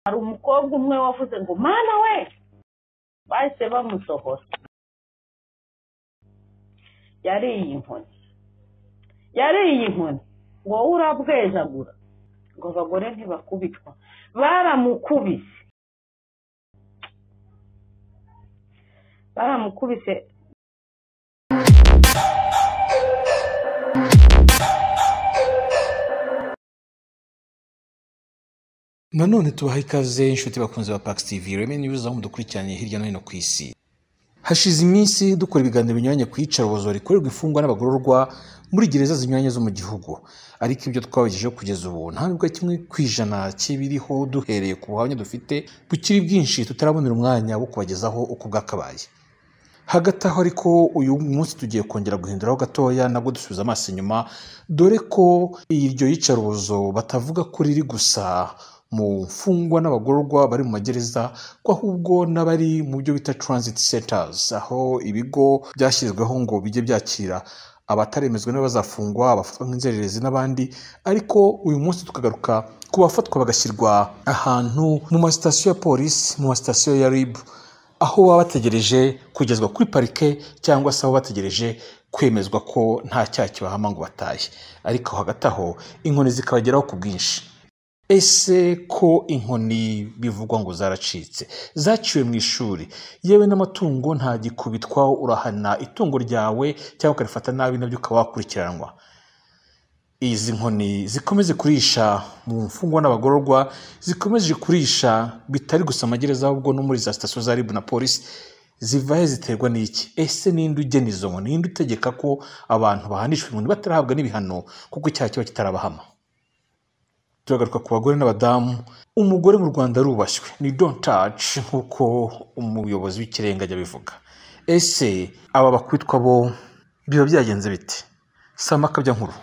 Hari umukobwa umwe wavuze ngo mana we, bahise bamusohora. Yariye inkoni, yariye inkoni ngo wowe urabwejagura, ngo abagore ntibakubitwa. Baramukubise, baramukubise. Nanone tubaha ikaze inshuti bakunze ba Pax TV Reme News, aho mudukurikiranye hirya no hino ku isi. Hashize iminsi dukora ibiganiro binyuranye ku iyicarubozo rikorerwa imfungwa n'abagororwa muri gereza zinyuranye zo mu gihugu, ariko ibyo twabagejeho kugeza ubu nta nubwo 1% cy'ibiriho duhereye ku buhamya dufite bukiri bwinshi tutarabonera umwanya wo kubagezaho uko bwakabaye. Hagati aho ariko uyu munsi tugiye kongera guhinduraho gatoya, nabwo dusubiza amaso inyuma, dore ko iryo yicarubozo batavuga ko riri gusa mu mfungwa n'abagororwa bari mu magereza, ko ahubwo n'abari mu byo bita transit centers, aho ibigo byashyizweho ngo bijye byakira abataremezwa n'abazafungwa, abafatwa nk'inzererezi n'abandi. Ariko uyu munsi tukagaruka ku bafatwa bagashyirwa ahantu mu masitasiyo ya polisi, mu masitasiyo ya RIB, aho baba bategereje kugezwa kuri parike cyangwa se aho bategereje kwemezwa ko nta cyaha kibahama ngo batahe, ariko hagati aho inkoni zikabageraho ku bwinshi. Ese ko inkoni bivugwa ngo zaracitse, zaciwe mu ishuri, yewe n'amatungo ntagikubitwa, urahana itungo ryawe cyangwa ukarifata nabi nabyo ukaba wakurikiranwa. Izi nkoni zikomeze kurisha mu mfungwa n'abagororwa, zikomeje kurisha bitari gusa amagereza ahubwo no muri za sitasiyo za RIB na polisi, ziva he, ziterwa n'iki? Ese ninde ugena izo nkoni? Ninde utegeka ko abantu bahanishwa inkoni batarahabwa n'ibihano kuko icyaha kiba kitarabahama? Turagaruka ku bagore n'abadamu. Umugore mu Rwanda arubashywe, ni don't touch nk'uko umuyobozi w'ikirenga ajya abivuga. Ese aba bakwitwa bo biba byagenze bite? Si amakabya nkuru.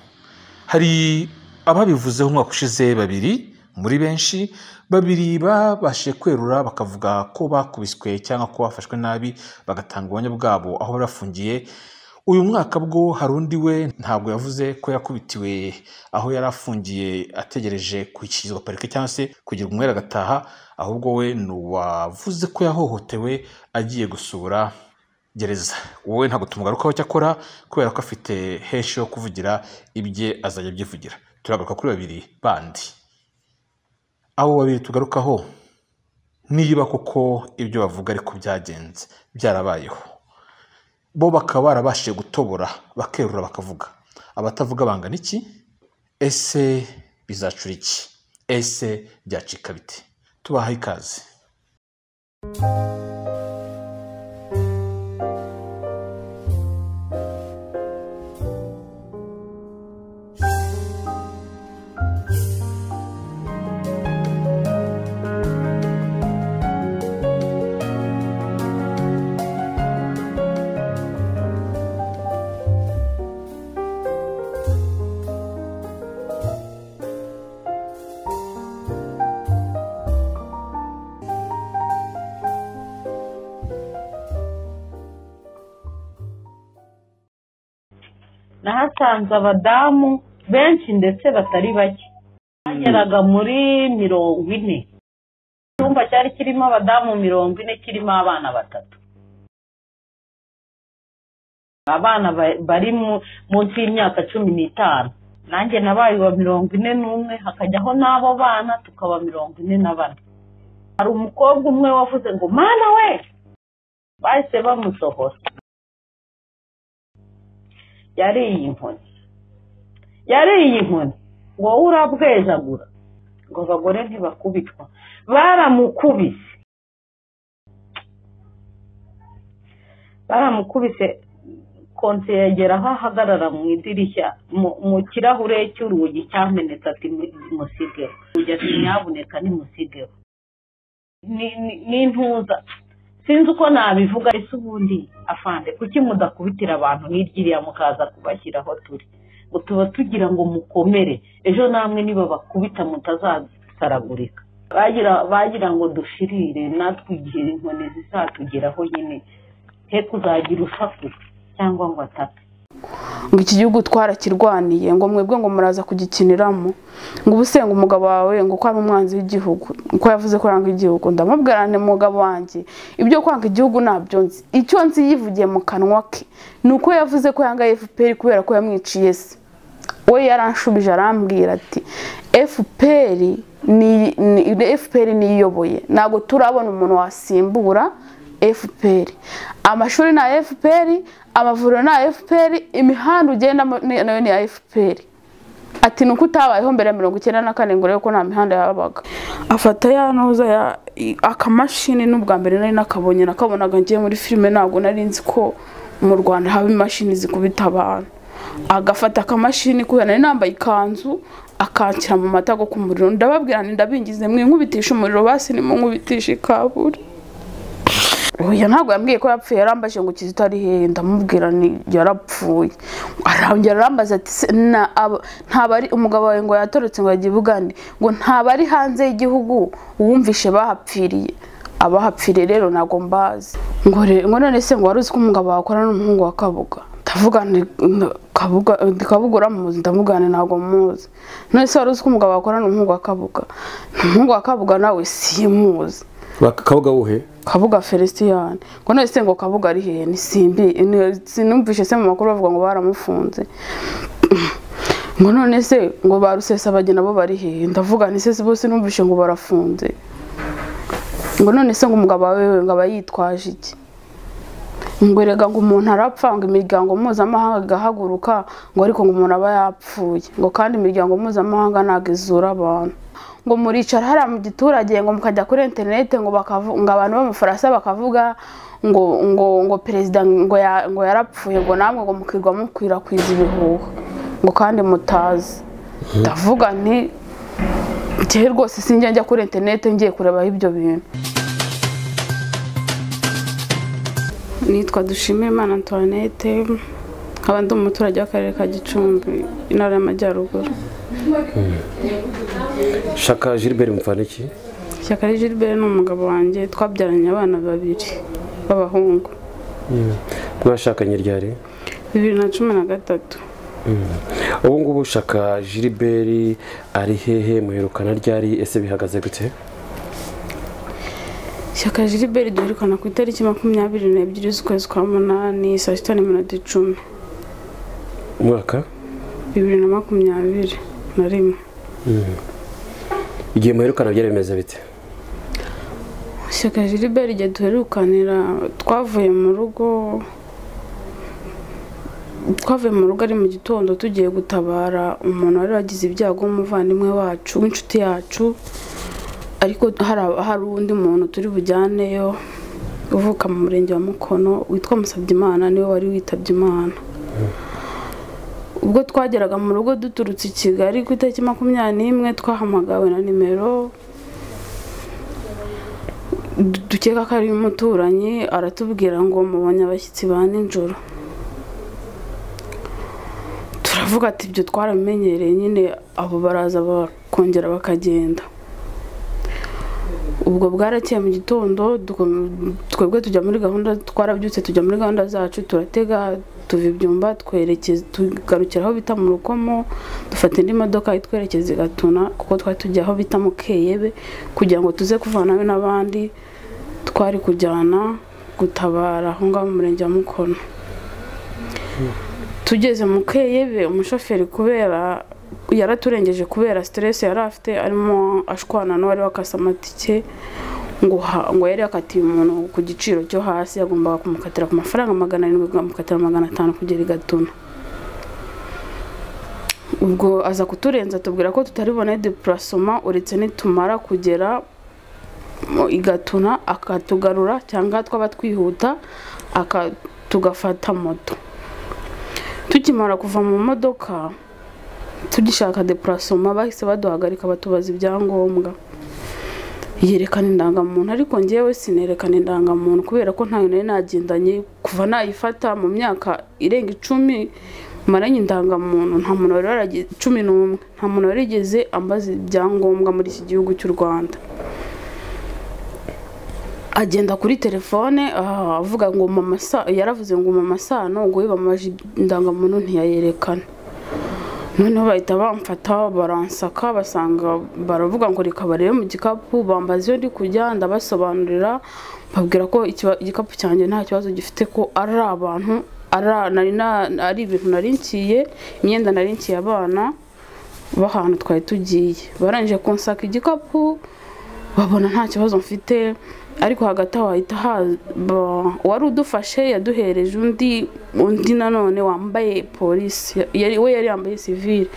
Hari ababivuzeho umwaka ushize, babiri muri benshi, babiri babashije kwerura bakavuga ko bakubiswe cyangwa ko bafashwe nabi, bagatanga ubuhamya bwabo aho bari bafungiye. Uyu mwaka bwo hari undi we ntabwo yavuze ko yakubitiwe aho yari afungiye ategereje gushyikirizwa parike cyangwa se kugira umwere agataha, ahubwo we ni uwavuze ko yahohotewe agiye gusura gereza. Wowe ntabwo tumugarukaho cyakora kubera ko afite henshi ho kuvugira ibye, azajya abyivugira. Turagaruka kuri babiri bandi. Abo babiri tugarukaho niba koko ibyo bavuga ariko byagenze byarabayeho, bo bakaba barabashije gutobora bakerura bakavuga. Abatavuga bangana iki? Ese bizacura iki? Ese byacika bite? Tubaha ikaze. Nahasanze abadamu benshi ndetse batari bake, bageraga muri 40. Icyumba cyari kirimo abadamu 40 kirimo abana batatu, abana bari munsi y'imyaka 15. Nanjye nabaye wa 41, hakajyaho n'abo bana tukaba 44. Hari umukobwa umwe wavuze ngo mana we, bahise bamusohora. Yariye inkoni, yariye inkoni ngo wowe urabwejagura, ngo abagore ntibakubitwa. Baramukubise, baramukubise. Konse yagera aho ahagarara mu idirishya, mu kirahure cy'urugi cyamenetse, ati musigeho, ati nyabuneka nimusigeho. N'intuza sinzi uko nabivuga. Ese ubundi afande kuki mudakubitira abantu n'iryiriya mukaza kubashyiraho turi ngo tuba tugira ngo mukomere, ejo namwe niba bakubita mutazasaragurika. Bagira ngo dushirire natwe igihe inkoni zizatugeraho nyine, he kuzagira usakuza cyangwa ngo atake. Ngo iki gihugu twarakirwaniye, ngo mwebwe ngo muraza kugikiniramo, ngo ubusenga umugabo wawe ngo ko ari umwanzi w'igihugu, ko yavuze ko yanga igihugu. Ndamubwira nti mugabo wanjye ibyo kwanga igihugu ntabyo nzi, icyo nzi yivugiye mu kanwa ke nuko yavuze ko yanga FPR kubera ko yamwiciye se. We yaranshubije arambwira ati FPR ni FPR niyoboye, ntabwo turabona umuntu wasimbura FPR. Amashuri na FPR, amavuriro na FPR, imihanda ugenda nayo ni FPR. Ati nuko utabayeho mbere ya 94 ngo rero ko nta mihanda yabaga. Afata ya noza ya akamashini, n'ubwa mbere nari nakabonye, nakabonaga ngiye muri filime, ntabwo nari nzi ko mu Rwanda haba imashini zikubita abantu. Agafata akamashini kubera nari nambaye ikanzu, akanshyira mu matago ku muriro. Ndababwira nti ndabingize mwinkubitisha umuriro, basi nimunkubitisha ikaburi. Oya ntabwo yambwiye ko yapfuye, yarambaje ngo Kizito ari hehe, ndamubwira ni yarapfuye. Arongera arambaza ati ntaba ari umugabo wawe ngo yatorotse ngo yagiye Bugande, ngo ntaba ari hanze y'igihugu uwumvishe bahapfiriye. Abahapfiriye rero ntabwo mbazi. Ngo none se ngo wari uzi ko umugabo wawe akorana n'umuhungu wa Kabuga? Ndavuga nti Kabuga, Kabuga uramuzi? Ndavuga nti ntabwo muzi. None se wari uzi ko umugabo wawe akorana n'umuhungu wa Kabuga? Umuhungu wa Kabuga nawe simuzi. Kabuga wuhe? Kabuga Felician. Ngo none se ngo Kabuga ari hehe? Ni simbi, sinumvishe se mu makuru bavuga ngo baramufunze. Ngo none se ngo ba Rusesabagina bo bari hehe? Ndavuga nti se bose numvishe ngo barafunze. Ngo none se ngo umugabo wawe ngo aba yitwaje iki? Ngo erega ngo umuntu arapfa, ngo imiryango mpuzamahanga igahaguruka, ngo ariko ngo umuntu aba yapfuye, ngo kandi imiryango mpuzamahanga ntabwo izura abantu. Ngo muricara hariya mu giturage, ngo mukajya kuri interineti, ngo ngo abantu b'Amafaransa bakavuga ngo ngo ngo perezida ngo ngo yarapfuye, ngo namwe ngo mukirwa mukwirakwiza ibihuha, ngo kandi mutazi. Ndavuga nti njye rwose sinjya njya kuri interineti ngiye kureba ibyo bintu. Nitwa Dushimimana Antoinette, nkaba ndi umuturage w'akarere ka Gicumbi, intara y'Amajyaruguru. Shaka Gilbert mupfana iki? Shyaka Gilbert ni umugabo wanjye, twabyaranye abana babiri b'abahungu. Mwashakanye ryari? 2013. Ubu ngubu Shyaka Gilbert ari hehe, muherukana ryari, ese bihagaze gute? Shyaka Gilbert duherukana ku itariki 22 z'ukwezi kwa 8 saa 6:10. Umwaka 2021. Igihe muherukana byari bimeze bite? Shyaka Gilbert igihe duherukanira twavuye mu rugo ari mu gitondo tugiye gutabara umuntu wari wagize ibyago, umuvandimwe wacu w'inshuti yacu, ariko hari undi muntu turi bujyaneyo uvuka mu murenge wa Mukono witwa Musabyimana, niwe wari witabye Imana. Ubwo twageraga mu rugo duturutse i Kigali ku itariki 21, twahamagawe na nimero dukeka ko ari umuturanyi, aratubwira ngo mubonye abashyitsi ba nijoro. Turavuga ati ibyo twaramenyereye nyine, abo baraza bakongera bakagenda. Ubwo bwarakeye mu gitondo, twebwe tujya muri gahunda, twarabyutse tujya muri gahunda zacu, turatega tuva ibyumba twerekeza tugarukira aho bita mu Rukomo, dufata indi modoka itwerekeza i Gatuna, kuko twari tujya aho bita mu Keyebe kugira ngo tuze kuvanayo n'abandi twari kujyana gutabara aho ngaho mu murenge wa Mukono. Tugeze mu Keyebe, umushoferi kubera yaraturengeje kubera stress yari afite, arimo ashwana n'uwari wakase amatike, ngo yari yakatiye umuntu ku giciro cyo hasi, yagombaga kumukatira ku mafaranga 700, akamukatira 500 kugera i Gatuna. Ubwo aza kuturenza tubwira ko tutari bubone déplacement, uretse nitumara kugera i Gatuna akatugarura, cyangwa twaba twihuta tugafata moto. Tukimara kuva mu modoka tugishaka déplacement, bahise baduhagarika batubaza ibyangombwa. Yerekana indangamuntu, ariko njyewe sinerekana indangamuntu kubera ko ntayo nari nagendanye kuva nayifata mu myaka irenga 10 maranye indangamuntu, nta muntu wari waragize 11, nta muntu warigeze ambaza ibyangombwa muri iki gihugu cy'u Rwanda. Agenda kuri telefone avuga ngo mama yaravuze ngo mama Sano ngo bamaje indangamuntu ntiyayerekana. Noneho bahita bamfata baransaka, basanga baravuga ngo reka barebe mu gikapu, bambaza iyo ndi kujya, ndabasobanurira mbabwira ko igikapu cyanjye nta kibazo gifite, ko ari abantu ari ibintu nari nkiye, imyenda nari nkiye abana b'ahantu twari tugiye. Barangije kunsaka igikapu babona nta kibazo mfite, ariko hagati aho hahita wari udufashe yaduhereje undi nanone wambaye polisi, we yari yambaye civile,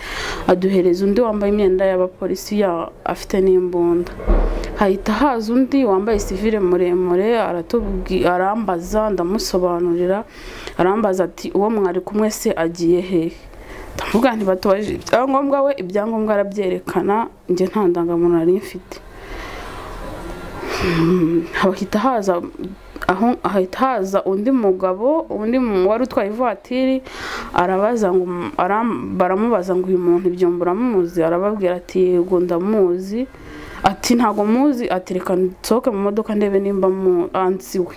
aduhereza undi wambaye imyenda y'abapolisi afite n'imbunda. Hahita haza undi wambaye civile muremure, arambaza, ndamusobanurira, arambaza ati uwo mwari kumwe se agiye hehe? Ndavuga nti batubaje ibyangombwa, we ibyangombwa arabyerekana, njye nta ndangamuntu nari mfite. Hahita haza undi mugabo, undi wari utwaye ivatiri, arabaza ngo baramubaza ngo uyu muntu ibyo muramuzi? Arababwira ati yego ndamuzi. Ati ntago muzi, ati reka nsohoke mu modoka ndebe nimba anziwe.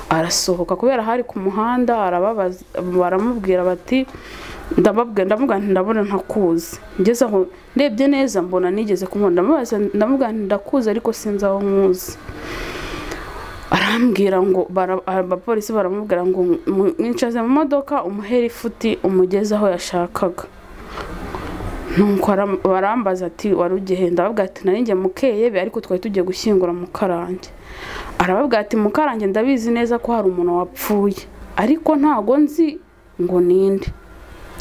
Arasohoka kubera hari ku muhanda, arababaza, baramubwira bati ndababwira, ndavuga nti ndabona ntakuzi. Ngeze aho ndebye neza mbona nigeze kumubona, ndamubaza, ndamubwira nti ndakuzi ariko sinzi aho nkuzi. Arambwira ngo abapolisi baramubwira ngo mwicaze mu modoka umuhere ifuti umugeze aho yashakaga. Nuko barambaza ati wari ugiye? Ndababwira ati nari njye Mukeyebe ariko twari tugiye gushyingura Mukarange. Arababwira ati Mukarange ndabizi neza ko hari umuntu wapfuye, ariko ntago nzi ngo ninde,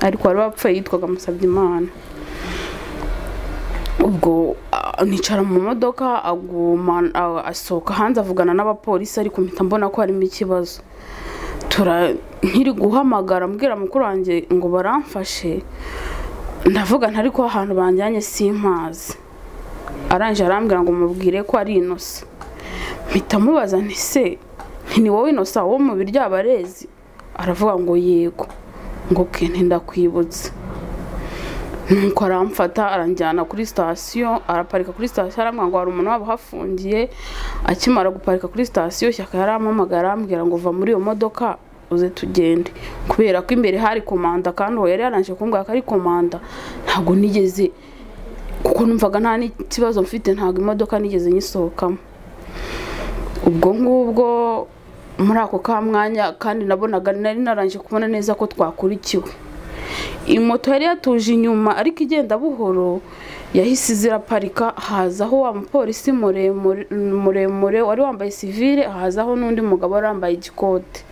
ariko wari wapfuye yitwaga Musabyimana. Ubwo nicara mu modoka, aguma asohoka hanze avugana n'abapolisi, ariko mpita mbona ko harimo ikibazo. Nkiri guhamagara mbwira mukuru wanjye ngo baramfashe, ndavuga nti ariko ahantu banjyanye simpazi. Arangije arambwira ngo mubwire ko ari Innocent. Mpita mubaza nti se ni wowe Innocent wo mu Biryabarezi? Aravuga ngo yego. Ngo ke ntindakwibutse. Nuko aramfata aranjyana kuri sitasiyo, araparika kuri sitasiyo, arambwira ngo hari umuntu waba uhafungiye. Akimara guparika kuri sitasiyo, Shyaka yarampamagara arambwira ngo va muri iyo modoka uze tugende, kubera ko imbere hari komanda, kandi uwo yari yarangije kumbwira ko ari komanda. Ntabwo nigeze, kuko numvaga nta n'ikibazo mfite, ntabwo imodoka nigeze nyisohokamo. Ubwo ngubwo muri ako kamwanya, kandi nabonaga nari narangije kubona neza ko twakurikiwe. Imoto yari yatuje inyuma ariko igenda buhoro, yahise ziraparika, hazaho wa mupolisi muremure wari wambaye civile, hazaho n'undi mugabo wari wambaye igikote.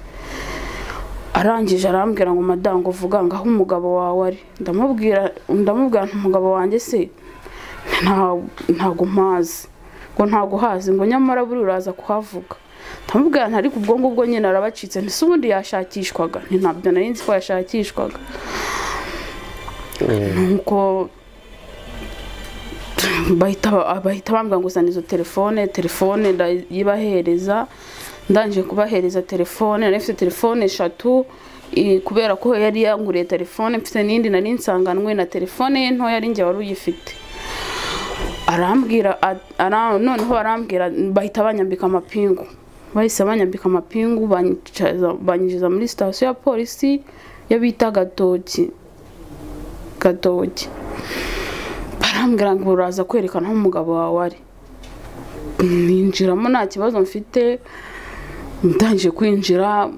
Arangije arambwira ngo madango vuga ngaho umugabo wawe ari. Ndamubwira nti umugabo wanjye se ntago mpazi, ngo ntago hazi, ngo nyamara buri uraza kuhavuga. Ndamubwira nti ariko ubwo ngubwo nyine arabacitse, nti ubundi yashakishwaga, nti ntabyo nari nzi ko yashakishwaga. Nuko bahita bambwira ngo zana izo telefone ndayibahereza. Ndangije kubahereza telefone, nari mfite telefone 3, kubera ko yari yanguriye telefone, mfite n'indi nari nsanganwe na telefone ye ntoya ari njye wari uyifite. Arambwira noneho arambwira bahita banyambika amapingu. Bahise banyambika amapingu, banyinjiza muri sitasiyo ya polisi yo bita Gatoki. Barambwira ngo uraza kwerekana aho umugabo wawe ari. Ninjiramo nta kibazo mfite. Ndangije kwinjira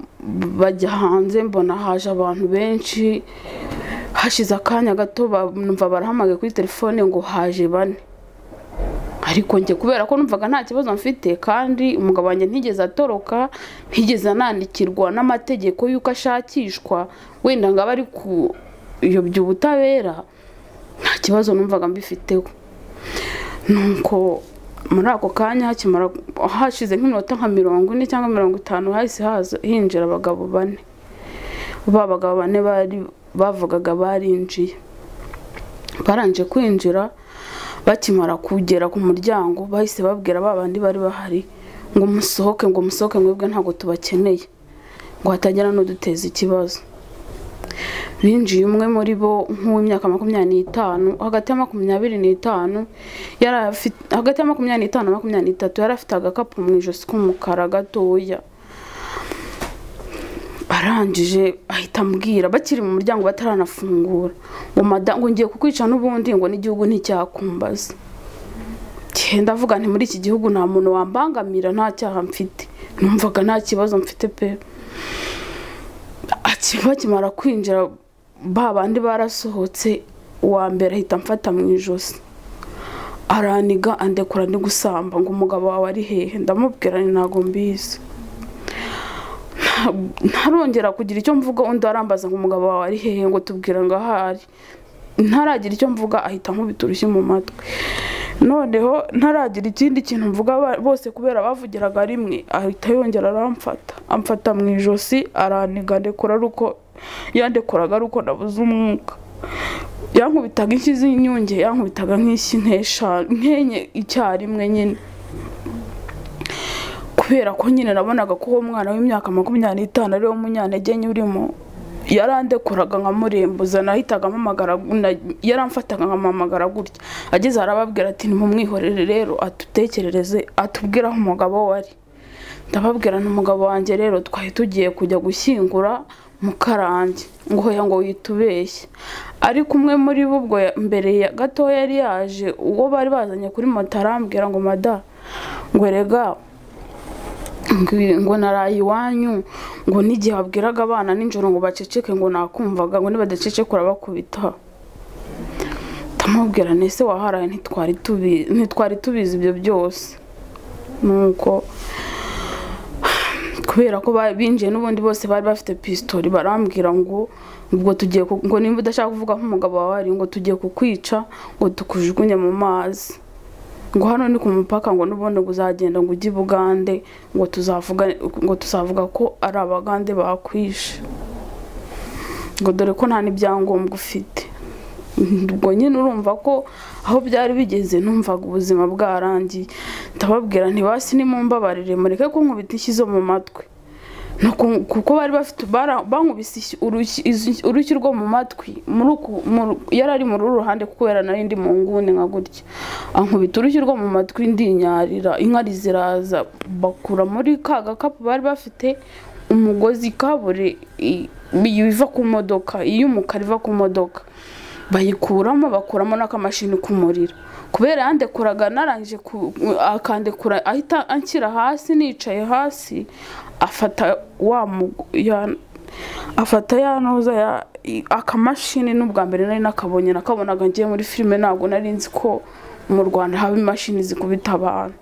bajya hanze, mbona haje abantu benshi. Hashize akanya gato numva barahamagaye kuri telefone ngo haje bane. Ariko njye kubera ko numvaga nta kibazo mfite, kandi umugabo wanjye ntigeze atoroka, ntigeze anandikirwa n'amategeko y'uko ashakishwa, wenda ngo ari kuyobya ubutabera, nta kibazo numvaga mbifiteho. Nuko muri ako kanya hakimara hashize nk'iminota nka 40 cyangwa 50, hahise haza hinjira abagabo bane. Ba bagabo bane bari bavugaga barinjiye. Barangije kwinjira, bakimara kugera ku muryango bahise babwira ba bandi bari bahari ngo musohoke, ngo musohoke mwebwe ntabwo tubakeneye, ngo hatagira n'uduteza ikibazo. Binjiye umwe muri bo nk'uw'imyaka 25, hagati ya 25 yari afite, hagati ya 25 na 23 yari afite agakapu mu ijosi k'umukara gatoya. Arangije ahita ambwira bakiri mu muryango bataranafungura ngo madamu ngo ngiye kukwica n'ubundi ngo n'igihugu nticyakumbaza. Ndavuga nti muri iki gihugu nta muntu wambangamira, nta cyaha mfite, numvaga nta kibazo mfite pe. Bakimara kwinjira ba bandi barasohotse, uwa mbere ahita amfata mu ijosi araniga andekura ndi gusamba ngo umugabo wawe ari hehe? Ndamubwira nti ntago mbizi. Ntarongera kugira icyo mvuga, undi arambaza ngo umugabo wawe ari hehe, ngo tubwira ngo ahari. Ntaragira icyo mvuga ahita ankubita urushyi mu matwi. Noneho ntaragira ikindi kintu mvuga, bose kubera bavugiraga rimwe ahita yongera aramfata, amfata mu ijosi araniga ndekura, aruko yandekuraga aruko nabuze umwuka. Yankubitaga inshyi z'inyunge, yankubitaga nk'inshyi nk'eshanu nkenye icyarimwe nyine, kubera ko nyine nabonaga ko uwo mwana w'imyaka 25 ari wo munyantege nke urimo. Yarandekuraga nkamurembuza, nahitaga mpamagara, yaramfataga nkamamagara gutya. Ageze arababwira ati nimumwihorere rero atutekerereze atubwire aho umugabo we ari. Ndababwira nti umugabo wanjye rero twari tugiye kujya gushyingura Mukarange, ngo hoya ngo witubeshye. Ariko umwe muri bo ubwo mbere ya gatoya yari yaje, uwo bari bazanye kuri moto arambwira ngo mada ngo erega ngo naraye iwanyu, ngo n'igihe babwiraga abana nijoro ngo baceceke ngo nakumvaga, ngo nibadaceceke urabakubita. Ndamubwira nti ese waharaye ntitwari tubizi ibyo byose. Nuko kubera ko binjiye n'ubundi bose bari bafite pistori, barambwira ngo ubwo tugiye ngo nimba udashaka kuvuga nk'umugabo wawe ari ngo tugiye kukwica ngo tukujugunye mu mazi, ngo hano ni ku mupaka, ngo n'ubundi uzagenda ngo ujye i Bugande, ngo tuzavuga ko ari abagande bakwishe, ngo dore ko nta n'ibyangombwa ufite. Ubwo nyine urumva ko aho byari bigeze numvaga ubuzima bwarangiye. Ndababwira nti basi nimumbabarire mureke kunkubita inshyi zo mu matwi, kuko bari bafite bankubise urushyi rwo mu matwi, yari ari muri uru ruhande kuko yari nari ndi mu nguni nka gutya, ankubita urushyi rwo mu matwi ndinyarira, inkari ziraza, bakura muri ka gakapu bari bafite umugozi kabure iva ku modoka, iy'umukara iva ku modoka, bayikuramo, bakuramo n'akamashini k'umuriro. Kubera yandekuraga narangije akandekura ahita anshyira hasi, nicaye hasi, afata afata ya noza ya akamashini. N'ubwa mbere nari nakabonye, nakabonaga ngiye muri filime, ntabwo nari nzi ko mu Rwanda haba imashini zikubita abantu.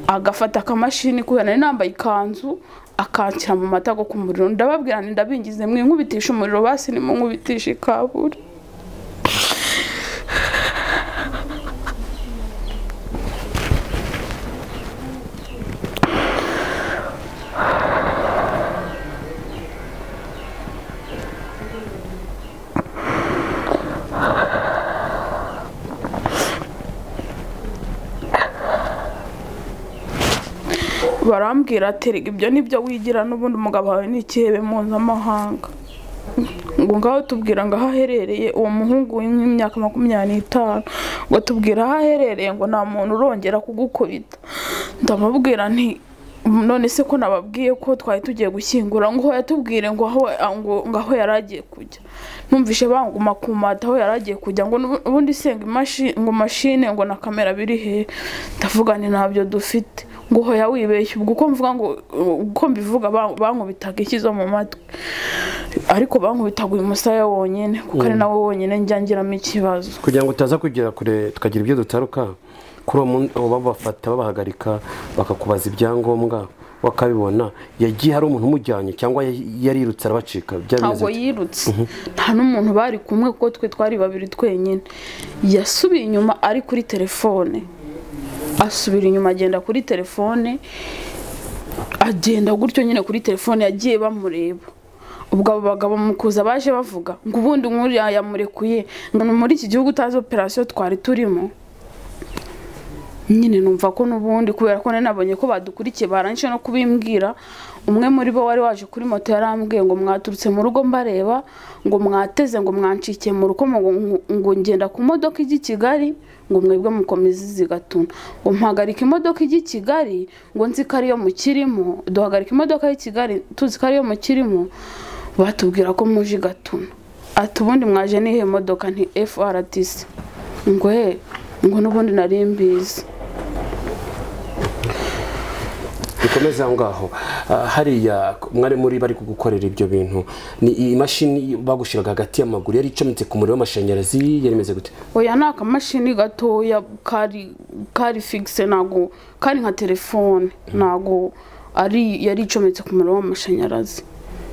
Agafata akamashini kubera nari nambaye ikanzu, akanshyira mu matako k'umuriro. Ndababwira nti ndabingize mwinkubitisha umuriro, basi nimunkubitisha ikaburi. Barambwira ati ibyo nibyo wigira n'ubundi umugabo wawe ni ikihebe mpuzamahanga, ngo ngaho tubwira ngo aho aherereye uwo muhungu w'imyaka 25, ngo tubwira aho aherereye ngo nta muntu urongera kugukubita. Ndamubwira nti none se ko nababwiye ko twari tugiye gushyingura, ngo yatubwire ngo aho yari agiye kujya. Numvishe banguma kumata aho yari agiye kujya, ngo ubundi senga ngo mashine ngo na kamera biri he. Ndavuga nti ntabyo dufite, ngo hoya wibeshye. Ubwo uko mvuga ngo uko mbivuga bankubitaga ikizo mu matwi, ariko bankubitaga uyu musaya wonyine kuko ari nawe wonyine njya ngiramo ikibazo. Kugira ngo utaza kugera kure tukagira ibyo dutaruka kuri uwo babafata babahagarika bakakubaza ibyangombwa wakabibona, yagiye hari umuntu umujyanye cyangwa yarirutse arabacika? Ntabwo yirutse, nta n'umuntu bari kumwe kuko twe twari babiri twenyine. Yasubiye inyuma ari kuri telefone, asubira inyuma agenda kuri telefone, agenda gutyo nyine kuri telefone yagiye bamureba. Ubwo abo bagabo mu kuza baje bavuga ngo ubundi nkuriya yamurekuye, ngo muri iki gihugu utazi operation twari turimo. Nyine numva ko n'ubundi kubera ko nabonye ko badukurikiye barangije no kubimbwira. Umwe muri bo wari waje kuri moto yarambwiye ngo mwaturutse mu rugo mbareba, ngo mwateze, ngo mwancikiye mu rugo, ngo ngenda ku modoka ijya i Kigali, ngo mwebwe mukomeze zigatuna, ngo mpagarika imodoka ijya i Kigali, ngo nzi ko ariyo mukirimo, duhagarika imodoka y'i Kigali tuzi ko ariyo mukirimo, batubwira ko muje Gatuna. Ati ubundi mwaje nihe modoka? Nti FRTC. Ngo he, ngo n'ubundi nari mbizi. Bikomeze aho ngaho. Hariya mwari muri bari kugukorera ibyo bintu, ni imashini bagushiraga hagati y'amaguru yari icometse ku muriro w'amashanyarazi, yari imeze gute? Oya, ni akamashini gatoya kari fixe, ntago kari nka telefone, ntago ari yari icometse ku muriro w'amashanyarazi.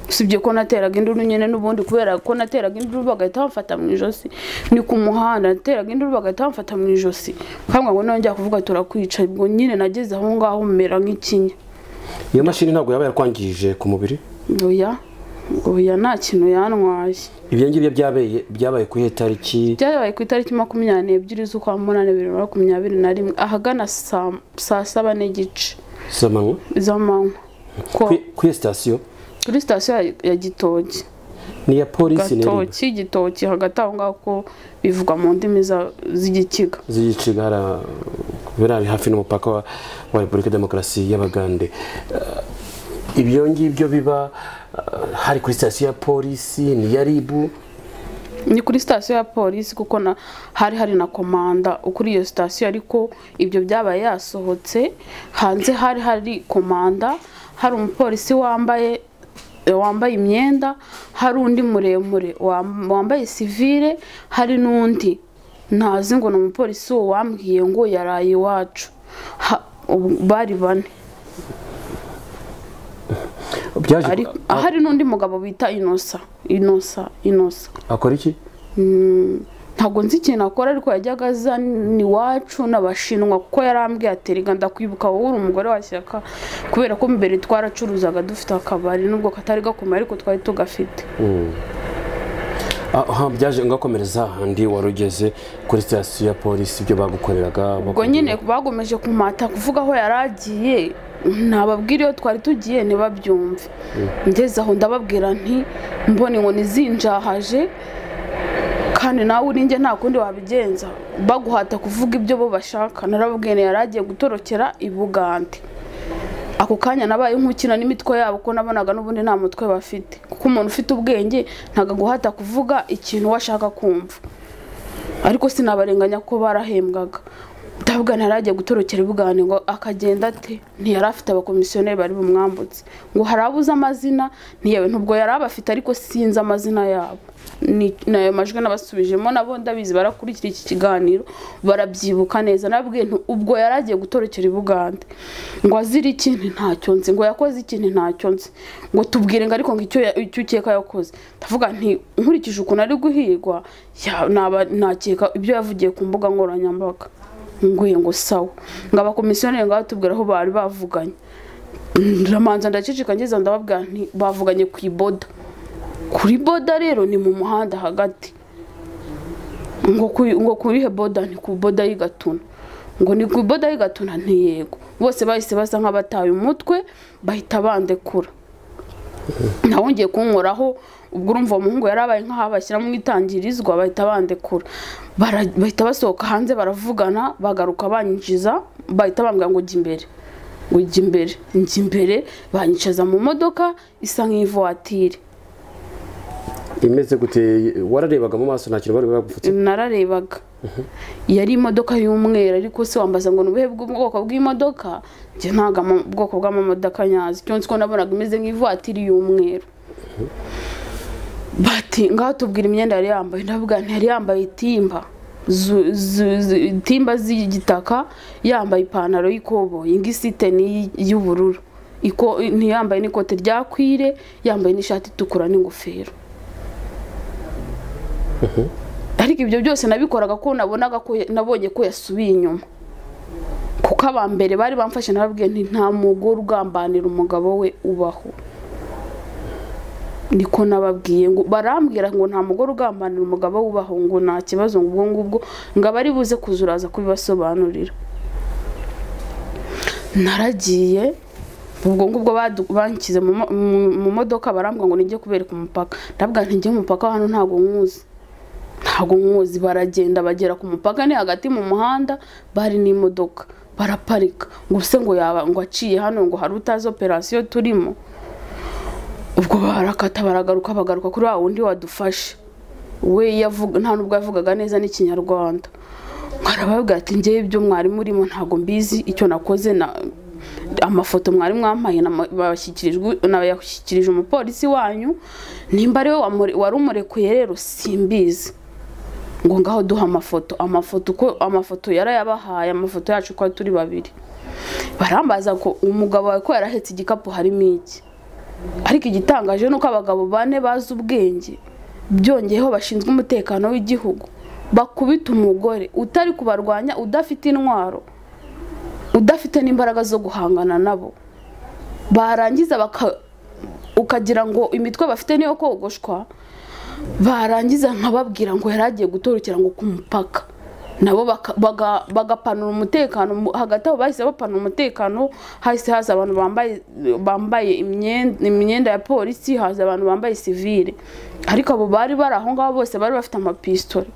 Usibye ko nateraga induru nyine n'ubundi, kubera ko nateraga induru bagahita bamfata mu ijosi, ni ku muhanda nateraga induru bagahita bamfata mu ijosi, kambwa ngo nongera kuvuga turakwica. Ubwo nyine nageze aho ngaho mera nk'ikinya. Iyo mashini ntabwo yaba yakwangije ku mubiri? Oya, oya, nta kintu yantwaye. Ibyo ngibyo byabaye ku itariki? Byabaye ku itariki 22 z'ukwa 8 2021, ahagana saa 7:30 z'amanywa. Z'amanywa. Kuri sitasiyo? Kuri sitasiyo ya Gitoki. Ni ya polisi? Ni Gatoki, Gitoki, hagati aho ngaho ko bivugwa mu ndimi z'igikiga. Z'igikiga, bari hafi n'umupaka wa Repubulika Demokarasi y'Abagande. Ibyo ngibyo biba hari kuri sitasiyo ya polisi, ni ya RIB? Ni kuri sitasiyo ya polisi, kuko na hari na komanda ukuri iyo sitasiyo, ariko ibyo byabaye yasohotse hanze. Hari komanda, hari umupolisi wambaye imyenda, hari undi muremure wambaye sivile, hari n'undi ntazi ngo ni umupolisi uwo wambwiye ngo yaraye iwacu. Bari bane. Hari n'undi mugabo bita Inosa. Akora iki? Ntabwo nzi ikintu akora, ariko yajyaga aza iwacu n'abashinwa, kuko yarambwiye ati rega ndakwibuka wowe uri umugore wa Shyaka, kubera ko mbere twaracuruzaga dufite akabari, nubwo katari gakomeye ariko twari tugafite. Byaje ngakomereza handi wari ugeze kuri sitasiyo ya polisi, ibyo bagukoreraga? Ubwo nyine bagomeje kumata kuvuga aho yaragiye, nababwira iyo twari tugiye ntibabyumve. Ngeze aho ndababwira nti mbona inkoni zinjahaje, kandi nawe uri njye nta kundi wabigenza, baguhata kuvuga ibyo bo bashaka. Narababwiye yaragiye gutorokera i Bugande. Ako kanya nabaye nkukina n'imitwe yabo, ko nabonaga n'ubundi nta mutwe bafite, kuko umuntu ufite ubwenge ntago aguhata kuvuga ikintu washaka kumva. Ariko sinabarenganya ko barahembwaga. Ndavuga ntaragiye gutorokera i Bugande, ngo akagenda ate? Ntiyari afite abakomisiyoneri bari bumwambutse, ngo harabuze amazina, ntiyewe ntubwo yari abafite, ariko sinzi amazina yabo. Ni nayo majwi nabasubijemo, nabo ndabizi barakurikira iki kiganiro barabyibuka neza. Nabwiye nti ubwo yaragiye gutorokera i Bugande, ngo azira ikintu ntacyo nzi, ngo yakoze ikintu ntacyo nzi, ngo tubwire ngo ariko ngo icyo ukeka yakoze. Ndavuga nti nkurikije ukuntu ari guhigwa, nakeka ibyo yavugiye ku mbuga nkoranyambaga. Nguye ngo sawa, ngo abakomisiyoneri ngo batubwira aho bari bavuganye. Ndamanza ndaceceka, ngeze ndababwira nti bavuganye ku iboda. Kuri boda rero ni mu muhanda hagati. Ngo kuri he boda? Ni ku boda y'Igatuna. Ngo ni ku boda y'Igatuna? Nti yego. Bose bahise basa nk'abataye umutwe, bahita bandekura. Nawongeye kunkoraho, ubwo urumva umuhungu yarabaye nk'aho bashyira mu itangirizwa, bahita bandekura. Bahita basohoka hanze baravugana, bagaruka banyinjiza, bahita bambwira ngo jya imbere, ngo jya imbere, njya imbere, banyicaza mu modoka isa nk'ivuwatire. Imeze gute? Wararebaga mu maso nta kintu bari bagupfutse? Nararebaga. Yari imodoka y'umweru, ariko se wambaza ngo nubuhe bw'ubwoko bw'imodoka? Njye ntago ubwoko bw'amamodoka nyazi, cyo nzi ko nabonaga imeze nk'ivuwatiri y'umweru. Bati ngaho tubwira imyenda yari yambaye. Ndavuga nti yari yambaye itimba itimba z'igitaka, yambaye ipantaro y'ikoboyi ngisite y'ubururu, ntiyambaye n'ikote rya kwire, yambaye n'ishati itukura n'ingofero. Ariko ibyo byose nabikoraga ko nabonaga ko nabonye ko yasubiye inyuma, kuko abambere bari bamfashe narabwiye nti nta mugore ugambanira umugabo we ubaho. Niko nababwiye, ngo barambwira ngo nta mugore ugambanira umugabo we ubaho, ngo nta kibazo, ngo ubwo ngubwo ngo abari buze kuzuraza kubibasobanurira. Naragiye ubwo ngubwo banshyize mu modoka, barambwira ngo nijye kubereka umupaka. Ndabwira nti njye umupaka hano ntago nkuzi. Baragenda bagera ku mupaka, ni hagati mu muhanda, bari n'imodoka baraparika, ngo se ngo yaba ngo aciye hano ngo hari utazi operation turimo. Ubwo barakata baragaruka, bagaruka kuri wa wundi wadufashe, we yavuga nta nubwo yavugaga neza n'ikinyarwanda. Arababwira ati njye ibyo mwari murimo ntago mbizi, icyo nakoze na amafoto mwari mwampaye nabashyikirije umupolisi wanyu, nimba ari we wari umurekuye rero simbizi. Ngo ngaho duha amafoto, uko amafoto yarayabahaye, amafoto yacu ko turi babiri. Barambaza ko umugabo wawe ko yarahetse igikapu harimo iki. Ariko igitangaje nuko abagabo bane bazi ubwenge, byongeyeho bashinzwe umutekano w'igihugu, bakubita umugore utari kubarwanya, udafite intwaro, udafite n'imbaraga zo guhangana nabo. Barangiza ukagira ngo imitwe bafite niyo kogoshwa. Barangiza nkababwira ngo yaragiye gutorokera ngo ku mupaka, nabo bagapanura umutekano. Hagati aho bahise bapanura umutekano, hahise haza abantu bambaye imyenda ya polisi, haza abantu bambaye civile. Ariko abo bari bari aho ngaho bose bari bafite amapistori,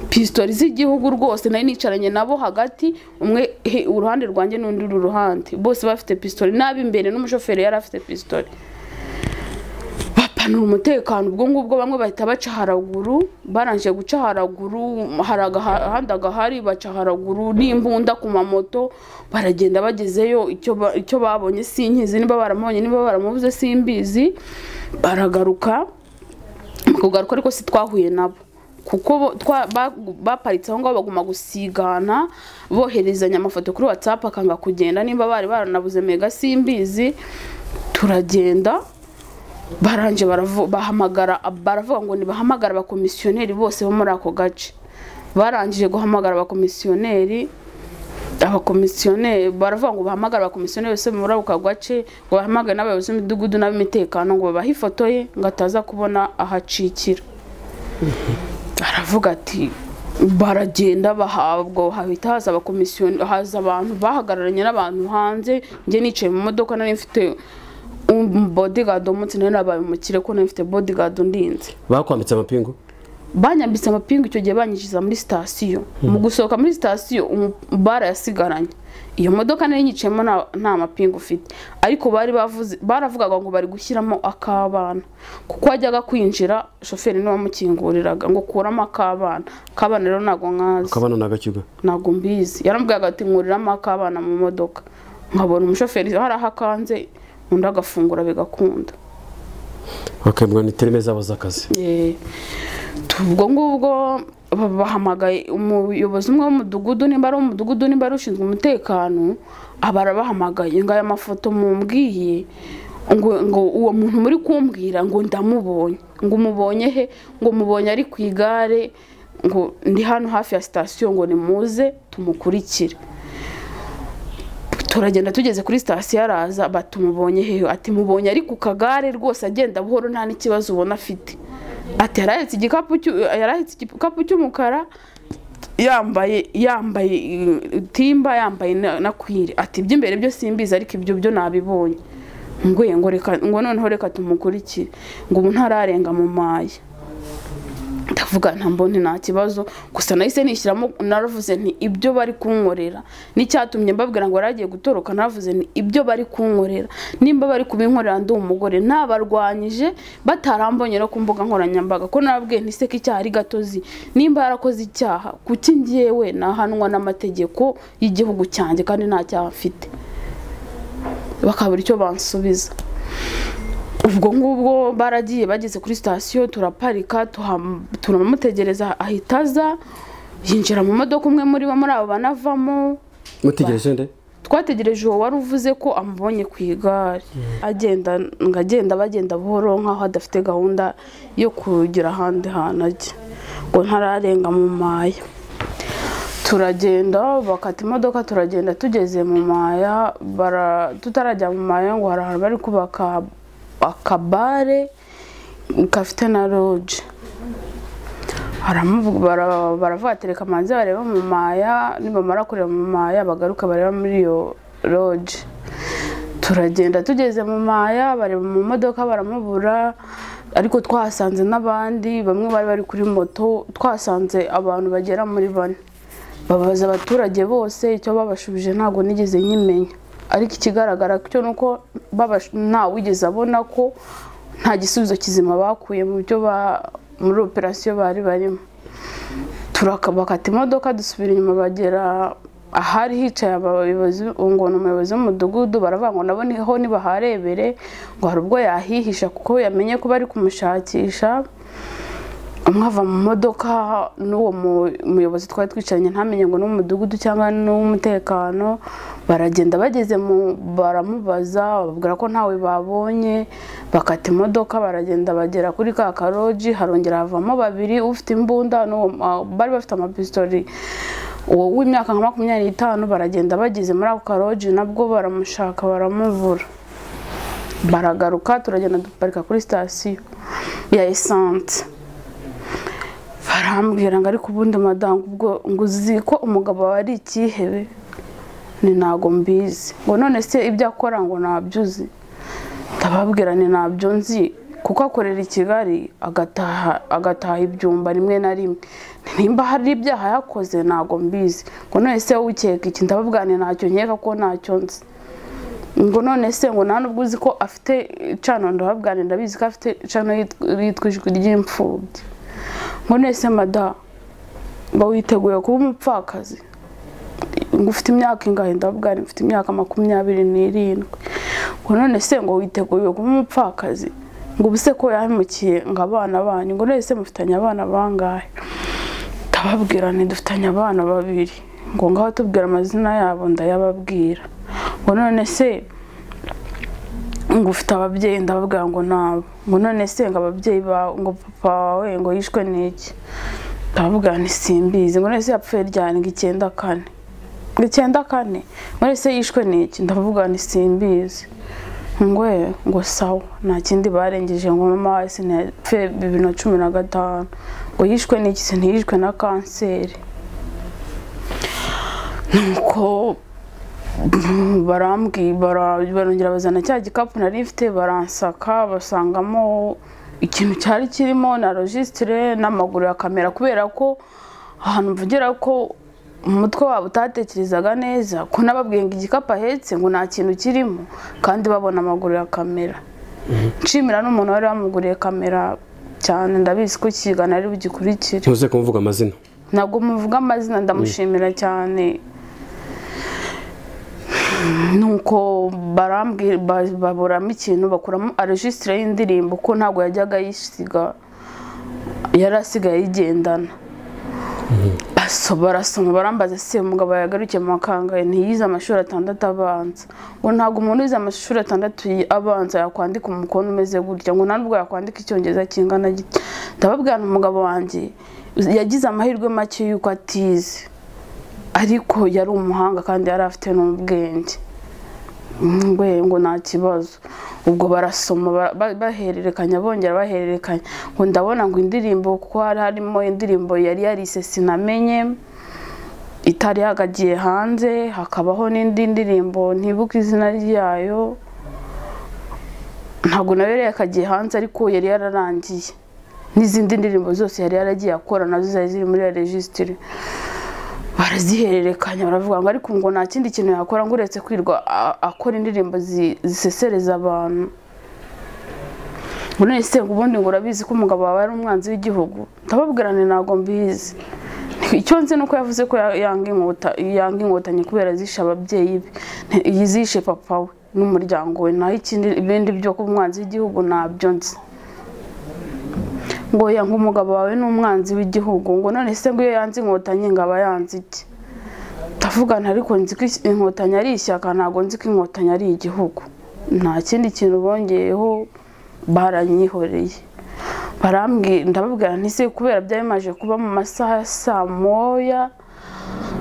pistori z'igihugu rwose. Nari nicaranye nabo hagati, umwe uruhande rwanjye n'undi uruhande, bose bafite pistori, n'ab'imbere n'umushoferi yari afite pistori. Bapanura umutekano ubwo ngubwo, bamwe bahita baca haraguru, barangije guca haraguru, hari agahanda gahari, baca haraguru n'imbunda ku mamoto, baragenda bagezeyo. Icyo babonye sinkizi, niba baramubonye niba baramubuze simbizi. Baragaruka, kugaruka ariko si twahuye nabo, kuko baparitse aho ngaho baguma gusigana, boherezanya amafoto kuri WhatsApp, akanga kugenda, nimba bari baranabuze mega simbizi. Turagenda baranje bahamagara, baravuga ngo nibahamagara abakomisiyoneri bose bo muri ako gace. Barangije guhamagara abakomisiyoneri baravuga ngo bahamagara abakomisiyoneri bose muri ako gace, ngo bahamagare n'abayobozi b'imidugudu n'ab'imitekano, ngo babahe ifoto ye ngo ataza kubona ahacikira. Aravuga ati baragenda bahabwa, hahita haza abakomisiyoneri, haza abantu bahagararanye n'abantu hanze. Njye nicaye mu modoka, nari mfite bodyguard umunsi nari nabaye umukire ko nari mfite bodyguard undinze. Bakwambitse amapingu? Banyambitse amapingu icyo gihe, banyinjiza muri sitasiyo. Mu gusohoka muri sitasiyo barayasigaranye. Iyo modoka nari nyicayemo nta mapingu ufite, ariko bari bavuze, baravugaga ngo bari gushyiramo akabana, kuko wajyaga kwinjira shoferi niwe wamukinguriraga ngo kuramo akabana. Akabana rero ntago nkazi, akabana nagakiga ntago mbizi. Yarambwiraga ati nkuriramo akabana mu modoka, nkabona umushoferi hari aho akanze, undi agafungura bigakunda. Bakambwa ni terime zabo z'akazi. Ubwo ngubwo bahamagaye umuyobozi umwe w'umudugudu, nimba ari umudugudu nimba ari ushinzwe umutekano, abarabahamagaye ngo aya mafoto mumbwiye, ngo uwo muntu muri kumbwira ngo ndamubonye, ngo umubonye he? Ngo mubonye ari ku igare, ngo ndi hano hafi ya sitasiyo, ngo nimuze tumukurikire. Turagenda tugeze kuri sitasiyo araza, batumubonye he? Ati mubonye ari ku kagare rwose agenda buhoro nta n'ikibazo ubona afite. Ati yarahetse igikapu cy'umukara, yambaye timba, yambaye na kwiri. Ati iby'imbere byo simbizi, ariko ibyo byo nabibonye. Ngo reka, ngo noneho reka tumukurikire, ngo ubu ntararenga mu maya. Ndavuga nta mbone nta kibazo, gusa nahise nishyiramo, naravuze nti ibyo bari kunkorera n'icyatumye mbabwira ngo yaragiye gutoroka, naravuze nti ibyo bari kunkorera nimba bari kubinkorera ndi umugore nabarwanyije batarambonye no ku mbuga nkoranyambaga, ko narabwiye nti se ko icyaha ari gatozi, nimba yarakoze icyaha kuki njyewe nahanwa n'amategeko y'igihugu cyanjye kandi nta cyaha mfite. Bakabura icyo bansubiza. Ubwo ngubwo baragiye bageze kuri sitasiyo, turaparika, turamutegereza ahita aza, yinjira mu modoka, umwe muri bo muri abo banavamo. Mutegereje nde? Twategereje uwo wari uvuze ko amubonye ku igare. Agenda ngagenda bagenda buhoro nkaho adafite gahunda yo kugira ahandi hantu ajya, ngo ntararenga mu maya. Turagenda bakata imodoka, turagenda tugeze mu maya, tutarajya mu maya ngo hari ahantu bari kubaka akabare gafite na loge. Baravuga ati reka manze bareba mu maya, nibamara kureba mu maya bagaruka bareba muri iyo lodge. Turagenda tugeze mu maya bareba mu modoka baramubura, ariko twahasanze n'abandi bamwe bari bari kuri moto, twasanze abantu bagera muri 4. Babaza abaturage bose icyo babashubije ntabwo nigeze nkimenya, ariko ikigaragara cyo nuko nta wigeze abona ko nta gisubizo kizima bakuye mu byo muri operation bari barimo. Turakabakata imodoka dusubira inyuma bagera ahari hicaye abayobozi, ngo ni umuyobozi w'umudugudu, baravuga ngo nabo niho nibaharebere ngo hari ubwo yahihisha kuko yamenye ko bari kumushakisha. Umwe ava mu modoka n'uwo muyobozi twari twicaranye ntamenye ngo n'umudugudu cyangwa n'umutekano, baragenda bageze mu baramubaza bababwira ko ntawe babonye, bakata imodoka baragenda bagera kuri ka karoji, harongera havamo babiri ufite imbunda n'uwo bari bafite amapistori, uwo w'imyaka nka 25. Baragenda bageze muri ako karoji nabwo baramushaka baramuvura, baragaruka turagenda duparika kuri sitasiyo ya essence. Barambwira ngo ariko ubundi madamu ubwo ngo uzi ko umugabo wawe ari ikihebe? Ni ntago mbizi. Ngo none se ibyo akora ngo ntabyo uzi? Ndababwira ni ntabyo nzi, kuko akorera i Kigali agataha ibyumba rimwe na rimwe, nimba hari ibyaha yakoze ntago mbizi. Ngo none se ukeka iki? Ndababwira ni ntacyo nkeka ko ntacyo nzi. Ngo none se ngo nta nubwo uzi ko afite cano? Ndababwira ni ndabizi ko afite cano yitwa Ijwi ry'Imfubyi. Ngo none se mada ngo witeguye kuba umupfakazi? Ngo ufite imyaka ingahe? Ndababwira mfite imyaka 27. Ngo none se ngo witeguye kuba umupfakazi? Ngo ubuse ko yahemukiye ngo abana banyu? Ngo none se mufitanye abana bangahe? Ndababwira nti dufitanye abana babiri. Ngo ngaho tubwira amazina yabo, ndayababwira. Ngo none se ngo ufite ababyeyi? Ndababwira ngo nabo. Ngo none se ngo ababyeyi bawe, ngo papa wawe ngo yishwe n'iki? Ndababwira nti simbizi. Ngo none se yapfuye ryari? Ngo 94. Ngo 94. Ngo none se yishwe n'iki? Ndababwira nti simbizi. Ngo ngo sawa, nta kindi barengeje. Ngo mama wawe sinapfuye 2015. Ngo yishwe n'iki? Se ntiyishwe na kanseri. Nuko barambwi barongera bazana cya gikapu nari mfite, baransaka basangamo ikintu cyari kirimo na registre n'amaguru ya kamera, kubera ko ahantu mvugira ko umutwe wabo utatekerezaga neza, ko nababwiye ngo igikapu ahetse ngo nta kintu kirimo kandi babona amaguru ya kamera. Nshimira n'umuntu wari wamuguriye kamera cyane, ndabizi ko kigana ari bugikurikire. Ntuze kumuvuga amazina? Ntabwo muvuga amazina, ndamushimira cyane. Nuko barambwira baburamo ikintu, bakuramo registre y'indirimbo ko ntabwo yajyaga yisiga, yarasigaye yigendana. Barasoma barambaza se umugabo yagarukiye mu makangaye ntiyize amashuri 6 abanza? Ngo ntabwo umuntu wize amashuri 6 abanza yakwandika umukono umeze gutya, ngo nta nubwo yakwandika icyongereza kingana gitya. Ndababwira umugabo wanjye yagize amahirwe make yuko atize, ariko yari umuhanga kandi yari afite n'ubwenge. Ngo nta kibazo. Ubwo barasoma bahererekanya, bongera bahererekanya. Ngo ndabona ngo indirimbo, kuko hari harimo indirimbo yari yarise sinamenye itari yagagiye hanze, hakabaho n'indi ndirimbo ntibuka izina ryayo, ntabwo nayo yari yakagiye hanze ariko yari yararangiye, n'izindi ndirimbo zose yari yaragiye akora nazo zari ziri muri registre. Barazihererekanya baravuga ngo ariko ngo nta kindi kintu yakora ngo uretse kwirwa akora indirimbo zisesereza abantu. Ngo none se ubundi ngo urabizi ko umugabo wawe ari umwanzi w'igihugu? Ndababwira nti ntabwo mbizi. Icyo nzi nuko yavuze ko yanga inkotanyi kubera zishe ababyeyi be, yizishe papa we n'umuryango we, naho ikindi ibindi byo kuba umwanzi w'igihugu ntabyo nzi. Ngo yanga umugabo wawe n'umwanzi w'igihugu, ngo none se ngo iyo yanze inkotanyi ngo aba yanze iki? Ndavugana ariko nzi ko inkotanyi ari ishyaka, ntabwo nzi ko inkotanyi ari igihugu. Nta kindi kintu bongeyeho, baranyihoreye. Barambwira, ndababwira nti se kubera byari kuba mu masaha ya saa 1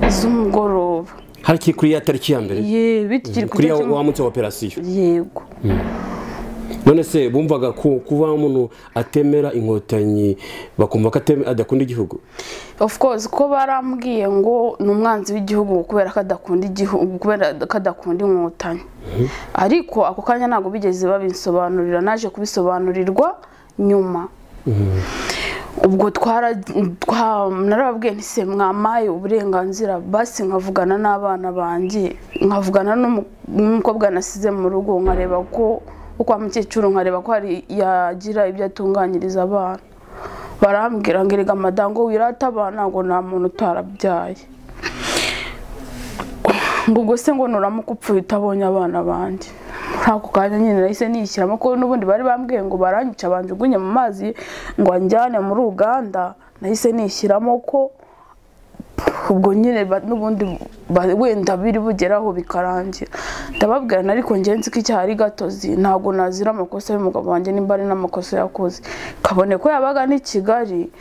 z'umugoroba. Hari kuri ya tariki ya mbere? Ye, bitikiri kuri wa munsi wa operation. Yego. None se bumvaga ko kuba umuntu atemera inkotanyi bakumva ko adakunda igihugu? Of course, ko barambwiye ngo ni umwanzi w'igihugu kubera ko adakunda igihugu, kubera ko adakunda inkotanyi. Ariko ako kanya ntabwo bigeze babinsobanurira, naje kubisobanurirwa nyuma. Ubwo narababwiye nti se mwamaye uburenganzira basi nkavugana n'abana banjye, nkavugana n'umukobwa nasize mu rugo, nkareba ko kwa mukecuru, nkareba ko hari yagira ibyo atunganyiriza abana. Barambwira ngo erega madango wirata abana, ngo nta muntu utarabyaye, ngo ubwo se ngo nuramuka upfuye utabonye abana banjye. Muri ako kanya nyine nahise nishyiramo ko n'ubundi bari bambwiye ngo baranyica banjugunye mu mazi ngo anjyane muri Uganda. Nahise nishyiramo ko ubwo nyine n'ubundi wenda biri bugeraho bikarangira. Ndababwira ariko njye nzi ko icyaha ari gatozi, ntabwo nazira amakosa y'umugabo wanjye nimba ari n'amakosa yakoze, kabone ko yabaga ni Kigali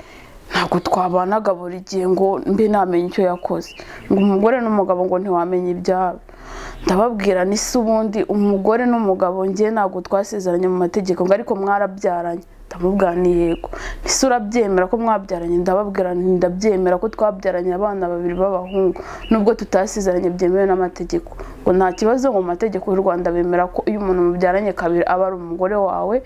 ntabwo twabanaga buri gihe ngo mbe namenye icyo yakoze, ngo umugore n'umugabo ngo ntiwamenye ibyabo. Ndababwira ni se ubundi umugore n'umugabo njye ntabwo twasezeranye mu mategeko, ngo ariko mwarabyaranye. Ndamubwira ni yego. Ese urabyemera ko mwabyaranye? Ndababwira nti ndabyemera ko twabyaranye abana babiri b'abahungu nubwo tutasezeranye byemewe n'amategeko. Ngo nta kibazo, ngo mu mategeko y'u Rwanda bemera ko iyo umuntu mubyaranye kabiri aba ari umugore wawe,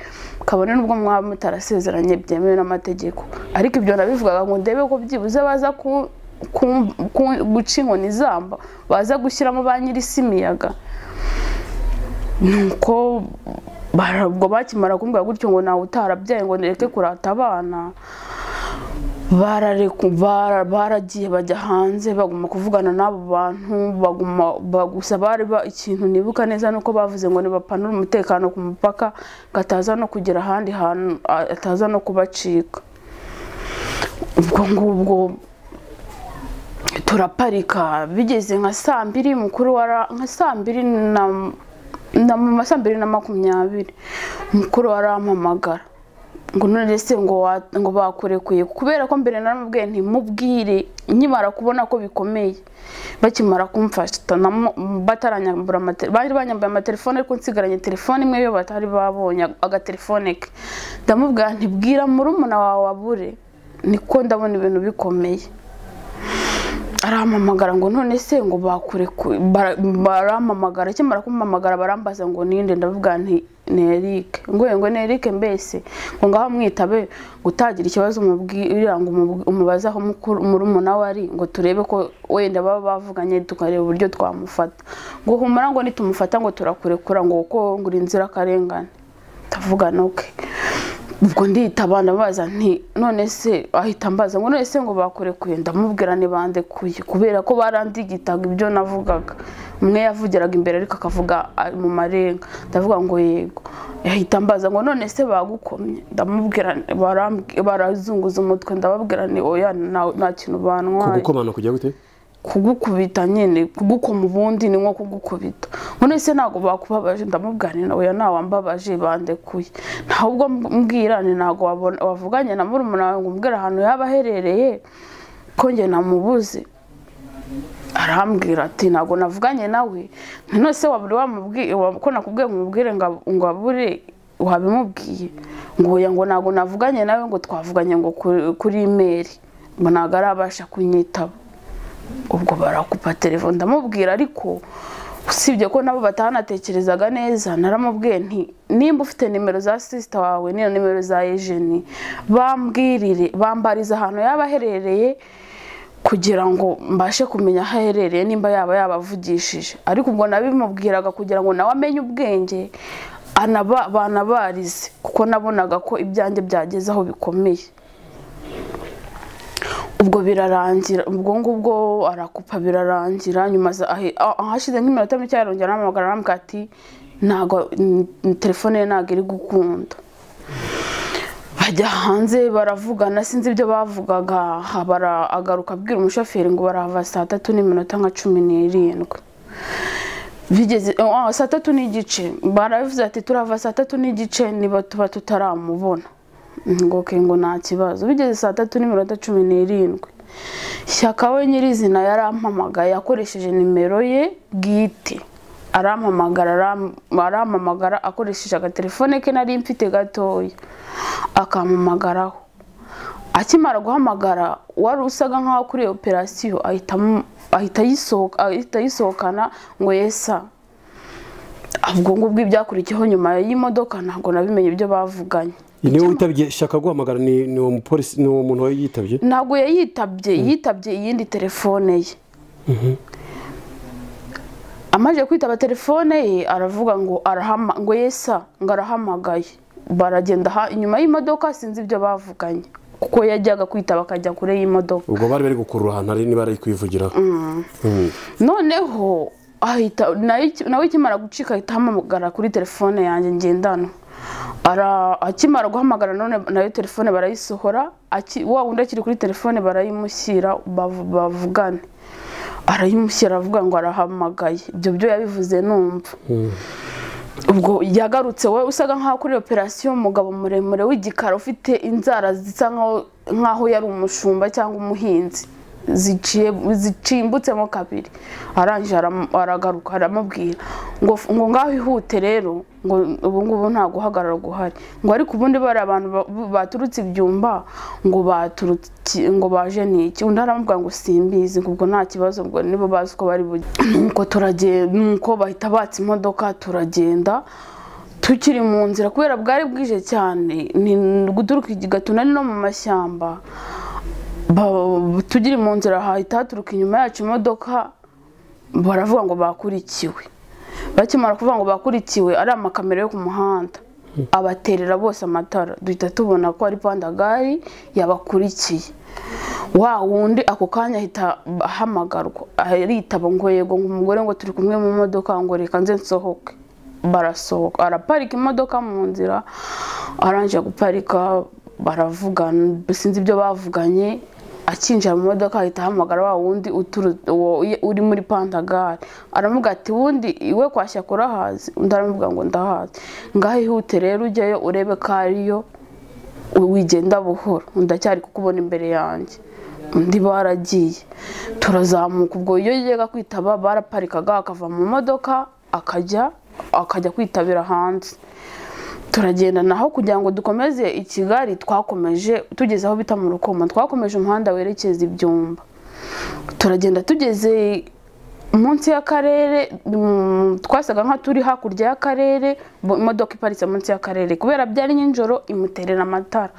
kabone nubwo mwaba mutarasezeranye byemewe n'amategeko. Ariko ibyo nabivugaga ngo ndebe ko byibuze baza guca inkoni zamba, baza gushyiramo ba nyir'isi imiyaga. Nuko ubwo bakimara kumbwira gutyo ngo nawe utarabyaye ngo nereke kurata abana, baragiye bajya hanze baguma kuvugana n'abo bantu, baguma gusa bari ikintu nibuka neza nuko bavuze ngo nibapanura umutekano ku mupaka gataza no kugera ahandi hantu ataza no kubacika. Ubwo ngubwo turaparika bigeze nka saa mbiri, mukuru wa nka saa mbiri na mu ma 2:20 mukuru warampamagara ngo none se ngo bakurekuye, kubera ko mbere naramubwiye nti mubwire nkimara kubona ko bikomeye. Bakimara kumfasha bataranyambura bari banyambaye amatelefone ariko nsigaranye telefone imwe yo batari babonye agatelefone ke. Ndamubwira nti bwira murumuna wawe abure, niko ndabona ibintu bikomeye. Arampamagara ngo none se ngo bakurekuye, barampamagara kimara kumpamagara barambaza ngo ninde, ndavuga nti ni Eric. Ngo ni Eric mbese, ngo ngaho mwitabe gutagira ikibazo umubwira ngo umubaze aho murumuna we ari, ngo turebe ko wenda baba bavuganye tukareba uburyo twamufata. Ngo humura ngo nitumufata ngo turakurekura, ngo kuko ngo uri inzirakarengane. Ndavuga noke. Ubwo nditaba ndabaza nti none se, ahita ambaza ngo none se ngo bakurekuye? Ndamubwira ni bandekuye, kubera ko barandigitaga ibyo navugaga. Umwe yavugiraga imbere ariko akavuga mu marenga. Ndavuga ngo yego. Ahita ambaza ngo none se bagukomye? Ndamubwira barazunguza umutwe, ndababwira ni oya nta kintu bantwaye. Kugukomana kujya gute? Kugukubita nyine, kugukoma ubundi ni nko kugukubita. None se ntago bakubabaje? Ndamubwira nti oya ntawambabaje bandekuye. Ntabwo mbwira ni ntago wavuganye na murumuna wawe ngo umbwire ahantu yaba aherereye ko njye namubuze. Arambwira ati ntago navuganye nawe. None se waburi wamubwiye ko nakubwiye ngo umubwire ngo abure, wabimubwiye? Ngo oya, ngo ntago navuganye nawe, ngo twavuganye ngo kuri email, ngo ntago arabasha kunyitaba. Ubwo barakupa telefone. Ndamubwira ariko usibye ko nabo batanatekerezaga neza, naramubwiye nti nimba ufite nimero za sister wawe niyo nimero za Eugenie, bambwirire bambariza ahantu yaba aherereye kugira ngo mbashe kumenya aho aherereye nimba yaba yabavugishije. Ariko ubwo nabimubwiraga kugira ngo nawe amenye ubwenge banabarize, kuko nabonaga ko ibyanjye byageze aho bikomeye. Ubwo birarangira, ubwo ngubwo arakupa birarangira. Nyuma ahashize nk'iminota mike yarongera arampamagara arambwira ati ntago telefone ye ntago iri gukunda. Bajya hanze baravugana, sinzi ibyo bavugaga. Agaruka abwira umushoferi ngo barahava saa 3:17. Bigeze saa 3:15 baravuze ati turava saa 3:15 niba tuba tutaramubona. Ngo ke ngo nta kibazo. Bigeze saa 3:17 Shyaka we nyirizina yarampamagaye akoresheje nimero ye bwite, Arampamagara akoresheje agatelefone ke nari mfite gatoya, akampamagaraho. Akimara guhamagara wari usaga nkaho kuri operasiyo ahita yisohokana ngo yesa. Ubwo ngubwo ibyakurikiyeho nyuma y'imodoka ntabwo nabimenye ibyo bavuganye. Niwe witabye shaka guhamagara ni uwo mupolisi, ni uwo muntu yitabye? Ntabwo yayitabye, yitabye iyindi telefone ye. Amaze kwitaba telefone ye aravuga ngo ngo yesa, ngo arahamagaye. Baragenda inyuma y'imodoka, sinzi ibyo bavuganye kuko yajyaga kwitaba akajya kure y'imodoka. Ubwo bari bari gukurura ahantu ari niba ari kwivugira. Noneho ahita nawe ikimara gucika ahita ahamagara kuri telefone yanjye ngendanwa. Akimara guhamagara none nayo telefone barayisohora, wa wundi akiri kuri telefone barayimushyira bavugane. Arayimushyira avuga ngo arahamagaye. Ibyo byo yabivuze numva. Ubwo yagarutse we usaga nkaho kuri operasiyo, umugabo muremure w'igikara ufite inzara zisa nkaho yari umushumba cyangwa umuhinzi, zicimbutsemo kabiri. Arangije aragaruka aramubwira ngo ngaho ihute rero, ngo ubu ngubu nta guhagarara guhari, ngo ariko ubundi bari abantu baturutse ibyumba ngo baturutse ngo baje niki. Undi aramubwira ngo simbizi, ngo ubwo nta kibazo, ngo nibo bazi uko bari bujye. Nuko turagenda, nuko bahita batsa imodoka turagenda. Tukiri mu nzira kubera bwari bwije cyane, ni guturuka i Gatuna no mu mashyamba, tugiri mu nzira hahita haturuka inyuma yacu imodoka, baravuga ngo bakurikiwe. Bakimara kuvuga ngo bakurikiwe, ari amakamera yo ku muhanda abaterera bose amatara, duhita tubona ko ari pandagari yabakurikiye. Wa wundi ako kanya ahita ahamagarwa, aritaba ngo yego, ngo umugore ngo turi kumwe mu modoka, ngo reka nze nsohoke. Barasohoka, araparika imodoka mu nzira, arangije guparika baravugana, sinzi ibyo bavuganye. Akinjira mu modoka ahita ahamagara wa wundi uri muri pandagari, aramuga ati wundi iwe kwa Shyaka urahazi? Undi aramuvuga ngo ndahazi. Ngaho ihute rero ujyayo urebe ko ariyo, wigenda buhoro, ndacyari kukubona imbere yanjye. Undi baragiye, turazamuka. Ubwo iyo yajyaga kwitaba baraparikaga akava mu modoka akajya kwitabira hanze. Turagenda naho kugira ngo dukomeze i Kigali, twakomeje tugeze aho bita mu Rukoma, twakomeje umuhanda werekeza ibyumba. Turagenda tugeze munsi y'akarere, twasaga nka turi hakurya y'akarere, imodoka iparitse munsi y'akarere kubera byari nijoro, imuterera amatara,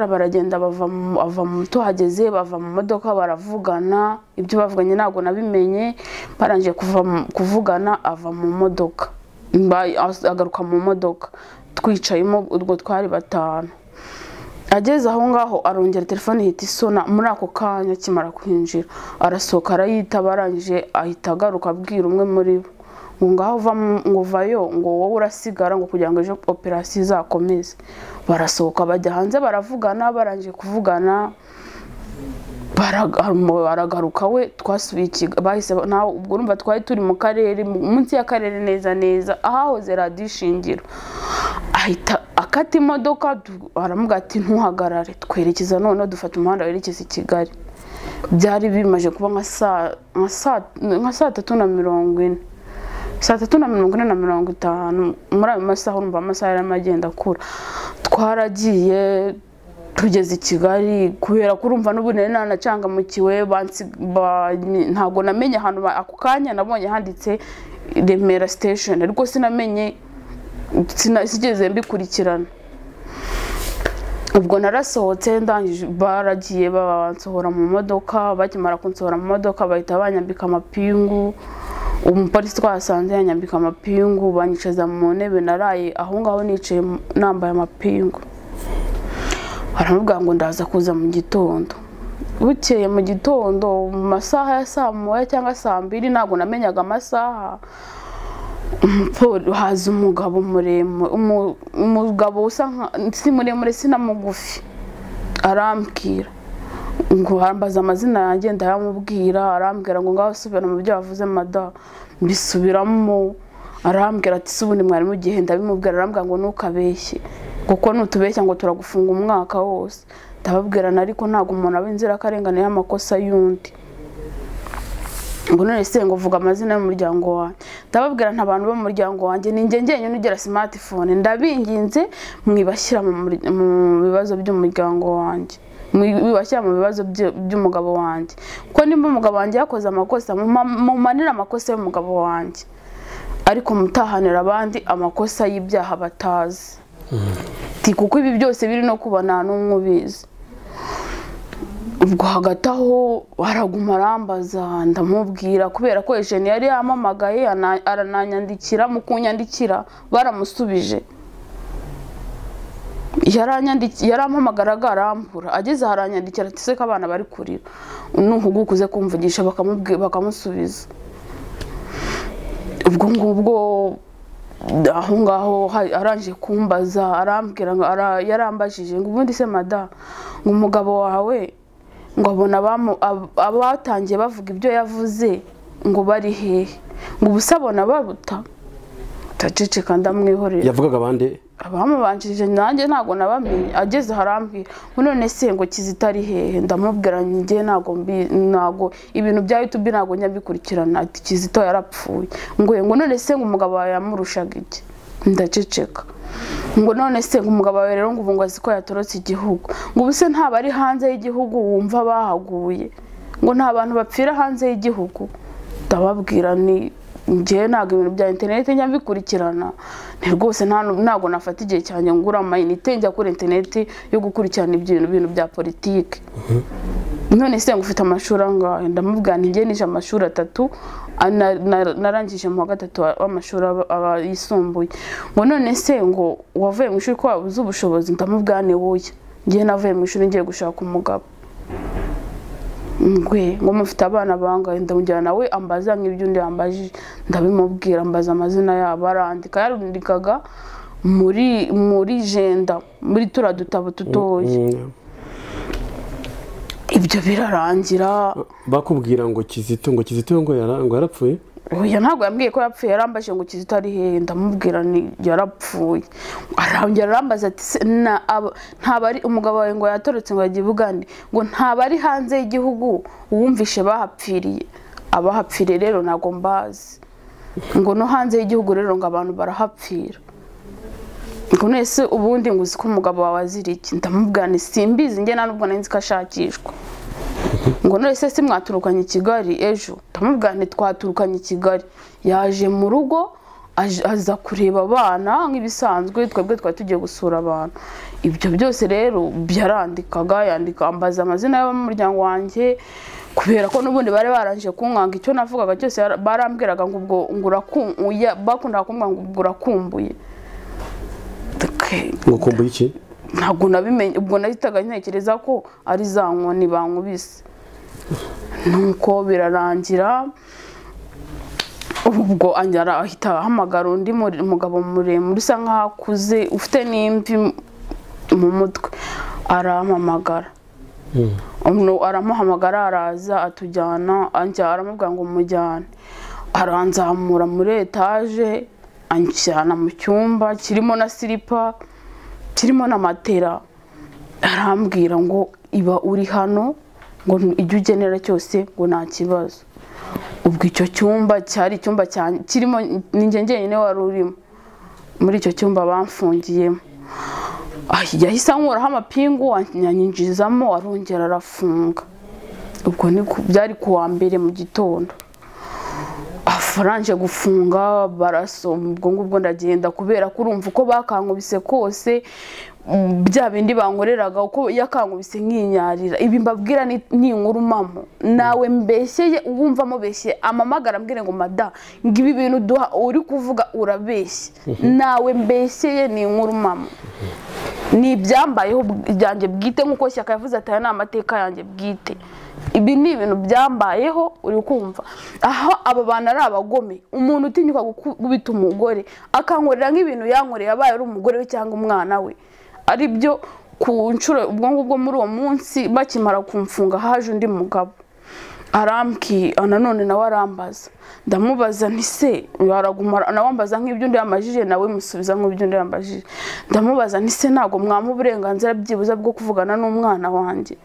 baragenda bava mu tuhageze, bava mu modoka baravugana, ibyo bavuganye ntabwo nabimenye. Barangije kuvugana ava mu modoka, agaruka mu modoka twicayemo, ubwo twari batanu. Ageze aho ngaho arongera telefone ihita isona muri ako kanya akimara kwinjira, arasohoka arayitaba, arangije ahita agaruka abwira umwe muri bo ngo ngaho ngo vayo, ngo wowe urasigara, ngo kugira ngo ejo operasiyo izakomeze. Barasohoka bajya hanze baravugana, barangije kuvugana aragaruka we, twasubiye bahise nawe. Ubwo urumva twari turi mu karere, munsi y'akarere neza neza ahahoze radiyo Ishingiro. Ahita akata imodoka aramuga ati ntuhagarare, twerekeza noneho dufata umuhanda werekeza i Kigali. Byari bimaje kuba nka saa 3:40, saa 3:40 na 50, muri ayo masaha urumva amasaha yarimo agenda akura. Twaragiye tugeze i Kigali, kubera ko urumva n'ubu nari nanacangamukiwe, ntabwo namenye ahantu. Ako kanya nabonye handitse Remera station, ariko sinamenye, sinigeze mbikurikirana. Ubwo narasohotse ndangije, baragiye bansohora mu modoka. Bakimara kunsohora mu modoka bahita banyambika amapingu. Umupolisi twasanze yanyambika amapingu, banyicaza mu ntebe, naraye aho ngaho nicaye nambaye amapingu. Baramubwira ngo ndaza kuza mu gitondo. Bukeye mu gitondo mu masaha ya saa 1 cyangwa saa 2, ntabwo namenyaga amasaha, haza umugabo muremure, umugabo usa si muremure si na mugufi, arambwira ngo arambaza amazina yanjye, ndayamubwira. Arambwira ngo ngaho subira mu byo wavuze mada, mbisubiramo. Arambwira ati se ubundi mwari mugihe? Ndabimubwira. Arambwira ngo ntukabeshye, kuko nutubeshya ngo turagufunga umwaka wose. Ndababwira ariko ntabwo umuntu aba inzirakarengane y'amakosa y'undi. Ngo none se ngo vuga amazina y'umuryango wanjye. Ndababwira nta bantu bo mu muryango wanjye ni njye njyenyine ugira smartphone, ndabinginze mwibashyira mu bibazo by'umuryango wanjye, mwibashyira mu bibazo by'umugabo wanjye, kuko nimba umugabo wanjye yakoze amakosa mumanira amakosa y'umugabo wanjye, ariko mutahanira abandi amakosa y'ibyaha batazi. Ti kuko ibi byose biri no kuba nta n'umwe ubizi. Ubwo hagati aho araguma arambaza, ndamubwira kubera ko Eugene yari yamamagaye arananyandikira, mu kunyandikira baramusubije, yarampamagaraga arambura, ageze haranyandikira ati se ko abana bari kurira nuhugukuze kumvugisha, bakamusubiza. Ubwo ngubwo aho ngaho arangije kumbaza arambwira, yarambajije ngo ubundi se mada ngo umugabo wawe ngo abona abatangiye bavuga ibyo yavuze ngo bari hehe, ngo ubusabona baruta. Ndaceceka ndamwihorera. Yavugaga abandi abamubanjirije nanjye ntago nabamenye. Ageze harambwira ngo none se ngo Kizito ari hehe, ndamubwira njye ntago ibintu bya YouTube ntago nyabikurikirana, ati Kizito yarapfuye. Ngo none se ngo umugabo wawe yamurushaga iki? Ndaceceka. Ngo none se ngo umugabo wawe rero ngo ubu ngo azi ko yatorotse igihugu, ngo ubuse ntaba ari hanze y'igihugu wumva bahaguye, ngo nta bantu bapfira hanze y'igihugu. Ndababwira ni njye ntago ibintu bya internet njya mbikurikirana, ni rwose ntago nafata igihe cyanjye ngura amayinite njya kuri internet yo gukurikirana ibyo bintu bya politike. None se ngo ufite amashuri angahe? Ndamubwira nti njye nije amashuri 3, narangije mu wa 3 w'amashuri yisumbuye. Ngo none se ngo wavuye mu ishuri ko wabuze ubushobozi? Ndamubwira nti wowe njye navuye mu ishuri ngiye gushaka umugabo. Ngwe ngo mufite abana bangahe? Ndamujyana nawe ambaza nk'ibyo undi yambajije, ndabimubwira, ambaza amazina yabo, arandika. Yarandikaga muri jenda, muri tura dutabo tutoya. Ibyo birarangira. Bakubwira ngo Kizito ngo yarapfuye? Oya ntabwo yambwiye ko yapfuye, yarambaje ngo Kizito ari hehe, ndamubwira ni yarapfuye. Arongera arambaza ati ntaba ari umugabo wawe ngo yatorotse ngo yagiye Bugande, ngo ntaba ari hanze y'igihugu wumvishe bahapfiriye, abahapfiriye rero ntago mbazi, ngo no hanze y'igihugu rero ngo abantu barahapfira. Ngo nese ubundi ngo uzi ko umugabo wawe azira iki? Ndamubwira nti simbizi njye nta nubwo nari nzi ko ashakishwa. Ngo none se simwaturukanye i Kigali ejo? Ndamubwira nti twaturukanye i Kigali. Yaje mu rugo aza kureba abana nk'ibisanzwe, twebwe twari tugiye gusura abantu. Ibyo byose rero byarandikaga, yandika ambaza amazina y'abamuryango wanjye, kubera ko n'ubundi bari barangije kunkanga icyo navugaga cyose barambwiraga ngo ubwo bakundaga kumbwira ngo ubwo urakumbuye. Ngo kumbuye iki? Ntabwo nabimenye, ubwo nahitaga ntekereza ko ari za nkoni bankubise. Nuko birarangira, ubwo anjyara ahita ahamagara undi mugabo muremure usa nkaho akuze ufite n'imvi mu mutwe, arampamagara. Aramuhamagara araza atujyana, anjyara aramubwira ngo mujyane, aranzamura muri etaje anjyana mu cyumba kirimo na silipa kirimo na matera, arambwira ngo iba uri hano ngo ijye ugenera cyose ngo nta kibazo. Ubwo icyo cyumba cyari icyumba kirimo ninjye njyenyine wari urimo muri icyo cyumba bamfungiyemo. Yahise ankuraho amapingu anyinjizamo, arongera arafunga. Ubwo ni byari kuwa mbere mu gitondo. Faranje gufunga barasoma, ubwo ngubwo ndagenda kubera ko urumva uko bakankubise kose bya bindi bankoreraga uko yakankubise nkinyarira. Ibi mbabwira ni inkuru mamo, nawe mbeshyeye uwumva mubeshye amamagara ambwire ngo mada ngibi bintu duha uri kuvuga urabeshye, nawe mbeshyeye ni inkuru mamo, ni ibyambayeho byanjye bwite nkuko Shyaka yavuze ati aya ni amateka yanjye bwite. Ibi ni ibintu byambayeho uri kumva aho aba bantu ari abagome. Umuntu utinyuka gukubita umugore akankorera nk'ibintu yankoreye abaye ari umugore we cyangwa umwana we, ari byo ku nshuro. Ubwo ngubwo muri uwo munsi bakimara kumfunga haje undi mugabo Arambwira nanone nawe arambaza, ndamubaza nti se araguma nawe ambaza nk'ibyo undi yamajije, nawe musubiza nk'ibyo undi yambajije. Ndamubaza nti se ntago mwampa uburenganzira byibuza bwo kuvugana n'umwana wanjye?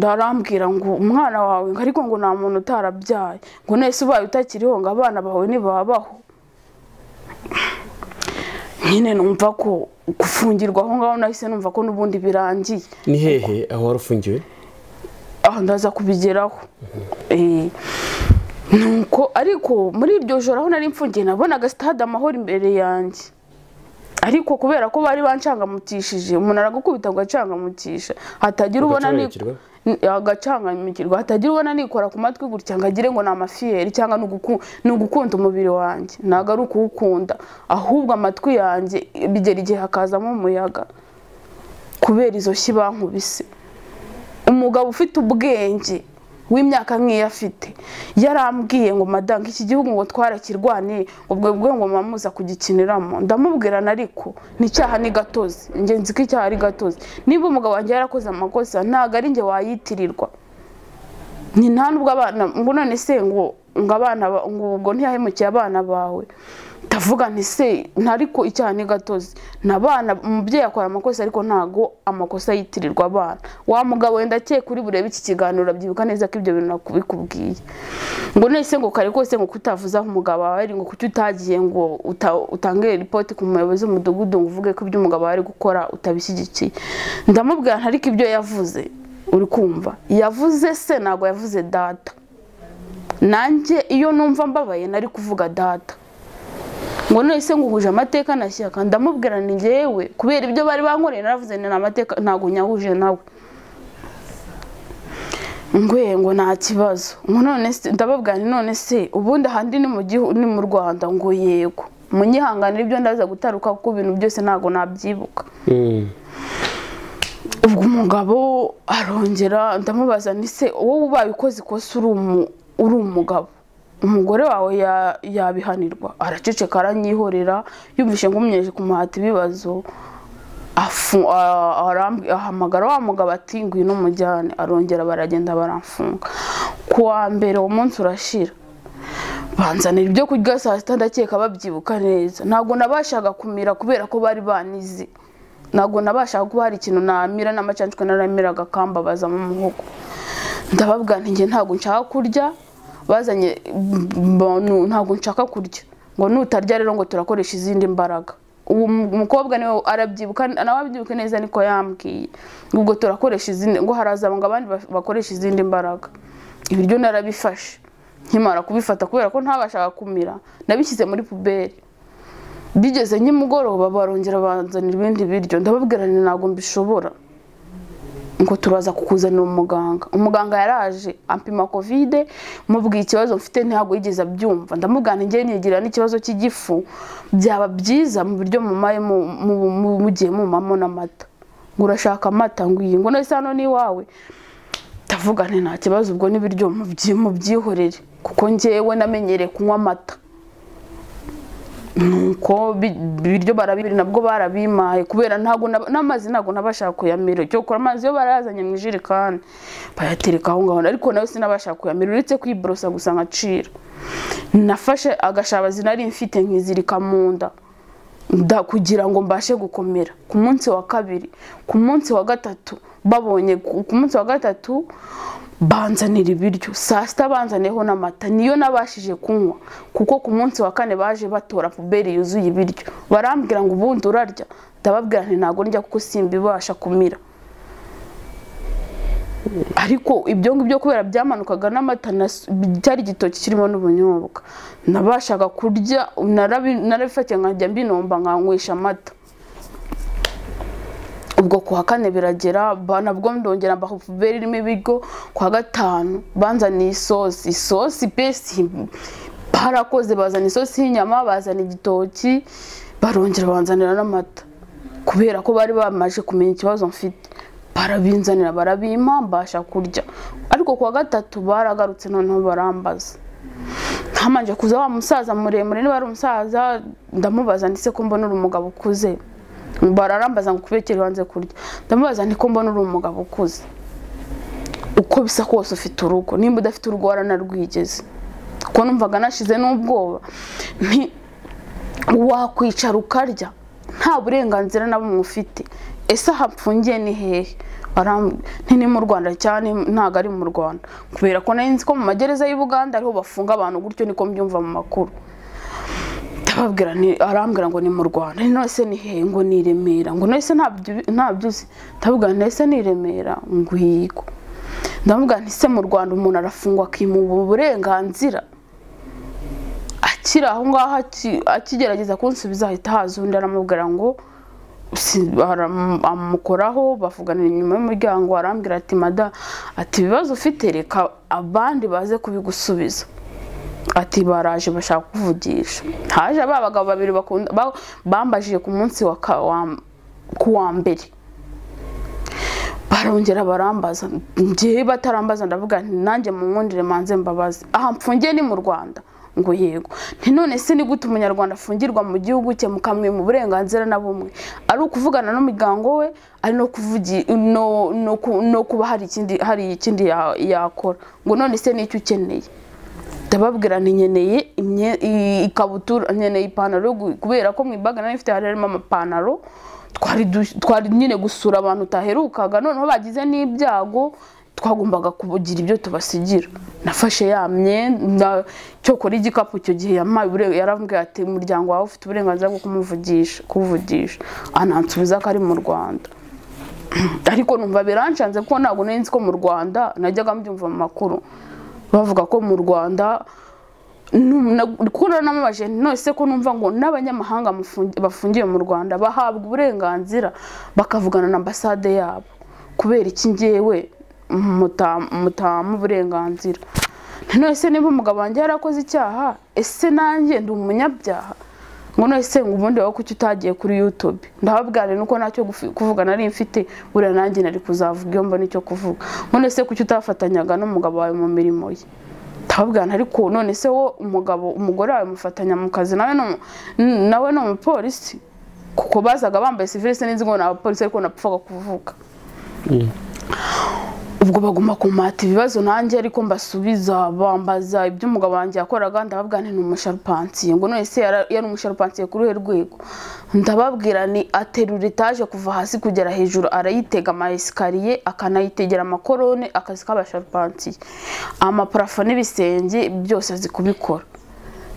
Arambwira ngo umwana wawe ariko ngo nta muntu utarabyaye, ngo nese ubaye utakiriho ngo abana bawe ntibabaho. Nyine numva ko gufungirwa aho ngaho nahise numva ko n'ubundi birangiye. Ni hehe aho wari ufungiwe? Aho ndaza kubigeraho. Nuko ariko muri iryo joro aho nari mfungiye nabonaga stade Amahoro imbere yanjye, ariko kubera ko bari bancangamutishije, umuntu aragukubita ngo acangamutisha hatagira ubona ni agacangamukirwa, hatagira ubona nikora ku matwi gutya ngo agire ngo ni amafiyeri cyangwa ni ugukunda umubiri wanjye. Ntago ari ukuwukunda, ahubwo amatwi yanjye bigera igihe hakazamo umuyaga kubera izo shyi bankubise. Umugabo ufite ubwenge w'imyaka nk'iyo afite yarambwiye ngo madame iki gihugu ngo twarakirwaniye, ubwo bwo ngo mamuza kugikiniramo. Ndamubwira ariko n'icyaha ni gatozi, nge nzi ko icyaha ari gatozi. Niba umugabo wanjye yarakoze amakosa ntago ari nge wayitirirwa, ni nta nubwo abana ngo none se ngo abana ngo ubwo ntiyahemukiye abana bawe. Ndavuga nti se ntariko icyaha ni gatozi, nabana umubyeyi akora amakosa ariko ntago amakosa yitirirwa abana. Wa mugabo wenda akeye kuri burebe iki kiganiro abyibuka neza ko ibyo bintu nakubikubwiye. Ngo nese ngo kare kose ngo kutavuza umugabo wawe ari ngo kuki utagiye ngo utange report ku muyobozi w'umudugudu ngo uvuge ko ibyo umugabo ari gukora utabishyigikiye. Ndamubwira ntariko ibyo yavuze uri kumva yavuze se ntago yavuze data. Nanjye iyo numva mbabaye nari kuvuga data. Ngo nese ngo uhuje amateka na Shyaka. Ndamubwira ni njyewe kubera ibyo bari bankoreye naravuze ni amateka ntago nyahuje nawe. Ngwe ngo nta kibazo. Ngo none se ndababwira ni none se ubundi ahandi ni mu gihugu ni mu Rwanda? Ngo yego. Munyihanganira ibyo ndaza gutaruka kuko ibintu byose ntago nabyibuka. Ubwo umugabo arongera ndamubaza ni se wowe ubaye ukoze ikosa uri umugabo, umugore wawe yabihanirwa? Araceceka aranyihorera, yumvishe ngumyeje kumuhata ibibazo, ahamagara wa mugabo ati ngwino mujyane. Arongera baragenda baramfunga. Ku wa mbere uwo munsi urashira, banzanira ibyo kurya saa sita, ndakeka babyibuka neza. Ntabwo nabashaga kumira kubera ko bari banize, ntabwo nabashaga kuba hari ikintu namira, n'amacanshwe naramiraga akambabaza mu muhogo. Ndababwira nti njye ntabwo nshaka kurya, bazanye ntabwo nshaka kurya, ngo nutarya rero ngo turakoresha izindi mbaraga. Uwo mukobwa niwe arabyibuka, nawe abyibuka neza niko yambwiye, ubwo turakoresha izindi, ngo haraza ngo abandi bakoresha izindi mbaraga. Ibiryo narabifashe, nkimara kubifata kubera ko ntabashaga kumira nabishyize muri puberi. Bigeze nk'imugoroba barongera banzanira ibindi biryo, ndababwira nti ntabwo mbishobora, ngo turaza kukuzanira umuganga. Umuganga yaraje ampima covid, mubwiye ikibazo mfite ntabwo yigeze abyumva. Ndamubwira nti njye nigira n'ikibazo cy'igifu, byaba byiza mu biryo mumaye mugiye mumamo n'amata. Ngo urashaka amata? Ngo iyi ngo nese hano ni iwawe. Ndavuga nti nta kibazo, ubwo n'ibiryo mubyihorere kuko njyewe namenyereye kunywa amata. Nuko ibiryo barabibiri nabwo barabimaye kubera ntago n'amazi ntago nabashaka kuyamira. Cyo kora amazi yo barayazanye mu ijerekani bayatereka aho ngaho, ariko nawe sinabashaka kuyamira uretse kwiborosa gusa nkacira. Nafashe agashabazi nari mfite nkizirika mu nda kugira ngo mbashe gukomera. Ku munsi wa kabiri, ku munsi wa gatatu babonye, ku munsi wa gatatu banzanira ibiryo saa sita, banzaniyeho n'amata niyo nabashije kunywa, kuko ku munsi wa kane baje batora puberi yuzuye ibiryo. Barambwira ngo ubundi urarya? Ndababwira nti ntago ndya kuko simbibasha kumira. Ariko ibyo ngibyo kubera byamanukaga n'amata, cyari igitoki kirimo n'ubunyobwa, nabashaga kurya, narabifatiye nkajya mbinomba nkanywesha amata. Ubwo kuwa kane biragera, nabwo ndongera mbaha puberi irimo ibiryo. Kuwa gatanu banzaniye isosi, isosi pesi barakoze, bazana isosi y'inyama, bazana igitoki, barongera banzanira n'amata kubera ko bari bamaje kumenya ikibazo mfite. Barabinzanira barabimpa mbasha kurya. Ariko kuwa gatatu baragarutse noneho barambaza. Ntamanje kuza wa musaza muremure, niba ari umusaza ndamubaza ndise ko mbona uri umugabo ukuze. Bararambaza ngo kubekere wanze kurya. Ndamubaza nti ko mbona uri umugabo ukuze, Uko bisa kose ufite urugo, nimba udafite urugo waranarwigeze. Kuko numvaga nashize n'ubwoba, nti wakwicara ukarya nta burenganzira na bumwe ufite. Ese aha mfungiye ni hehe? Nti ni mu Rwanda cyane, ntago ari mu Rwanda, kubera ko nari nzi ko mu magereza y'u Buganda ariho bafunga abantu gutyo, niko mbyumva mu makuru. Ndababwira nti, arambwira ngo ni mu Rwanda. None se ni hehe? Ngo ni i Remera. Ngo none se ntabyo uzi? Ndababwira nti ese ni i Remera? Ngo yego. Ndamubwira nti se mu Rwanda umuntu arafungwa akimuba uburenganzira? Akiri aho ngaho akigerageza kunsubiza, ahita haza undi aramubwira ngo amukoraho, bavuganira inyuma y'umuryango. Arambwira ati mada, ati ibibazo ufite reka abandi baze kubigusubiza. Ati baraje bashaka kuvugisha. Haje ba bagabo babiri bakunda bambajije ku munsi wa kuwa mbere, barongera barambaza. Ngiye batarambaza ndavuga nti nanjye munkundire manze mbabaze, aha mfungiye ni mu Rwanda? Ngo yego. Nti none se ni gute umunyarwanda afungirwa mu gihugu cye mukamwe mu burenganzira na bumwe, ari ukuvugana n'umuryango we, ari no kuvugi no kuba hari ikindi yakora? Ngo none se nicyo ukeneye? Ndababwira nti nkeneye ikabutura, nkeneye ipantaro, kubera ko mu ibaga nari mfite harimo amapantaro. Twari nyine gusura abantu utaherukaga, noneho bagize n'ibyago twagombaga kugira ibyo tubasigira. Nafashe ya myenda, cyokora igikapu icyo gihe yampaye, yarambwiye ati umuryango wawe ufite uburenganzira bwo kumuvugisha, kuvugisha. Anansubiza ko ari mu Rwanda. Ariko numva biranshanze kuko ntabwo nari nzi ko mu Rwanda, najyaga mbyumva mu makuru bavuga ko mu Rwanda. Kuko naramubaje none se ko numva ngo n'abanyamahanga bafungiye mu Rwanda bahabwa uburenganzira bakavugana na ambasade yabo, kubera iki ngewe mutamu uburenganzira? None se niba umugabo wanjye yarakoze icyaha, ese nanjye ndi umunyabyaha? Ngo none se ngo ubundi wowe kuki utagiye kuri YouTube? Ndababwira nuko ntacyo kuvuga nari mfite, buriya nanjye nari kuzavuga iyo mbona icyo kuvuga. None se kuki utafatanyaga n'umugabo wawe mu mirimo ye? Ndababwira ariko none se wo umugabo umugore wawe mufatanya mu kazi, nawe ni umupolisi? Kuko bazaga bambaye civil sinzi ngo ni abapolisi, ariko napfaga kuvuga. Ubwo baguma kumata ibibazo nanjye ariko mbasubiza, bambaza ibyo umugabo wanjye yakoraga. Ndababwira nti ni umusharupansiye. Ngo none se yari umusharupansiye kuri uruhe rwego? Ndababwira ni aterura etaje kuva hasi kugera hejuru, arayitega ama esikariye, akanayitegera amakorone, akazi k'abasharupansiye, amaparafo n'ibisenge byose azi kubikora.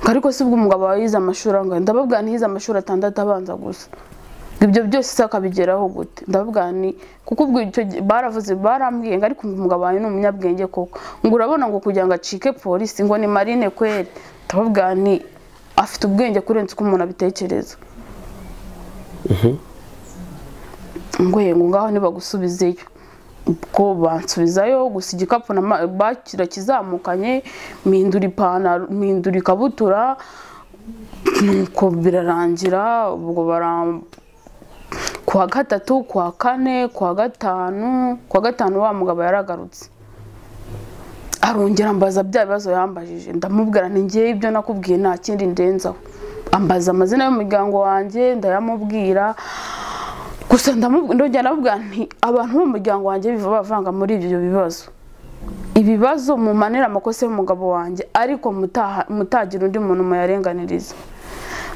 Ariko si ubwo umugabo wawe yize amashuri angahe? Ndababwira nti yize amashuri 6 abanza gusa. Ibyo byose se akabigeraho gute? Ndavuga ni kuko ubwo icyo baravuze, barambwiye ngo ariko umugabo wawe ni umunyabwenge koko, ngo urabona ngo kugira ngo acike polisi ngo ni marine kweri. Ndavuga ni afite ubwenge kurenza uko umuntu abitekereza. Ngo yego ngaho nibagusubizeyo. Ubwo bansubizayo gusa igikapu na bakira kizamukanye, mpindura ipantaro, mpindura ikabutura, nuko birarangira. Ubwo kuwa gatatu, kuwa kane, kuwa gatanu wa mugabo yaragarutse, arongera ambaza bya bibazo yambajije. Ndamubwira nti ngiye ibyo nakubwiye nta kindi ndenzaho. Ambaza amazina y'umuryango wanjye ndayamubwira. Gusa ndongera ndamubwira nti abantu bo mu muryango wanjye biva bavanga muri ibyo bibazo, ibibazo mumanira amakosa y'umugabo wanjye, ariko mutagira undi muntu muyarenganiriza.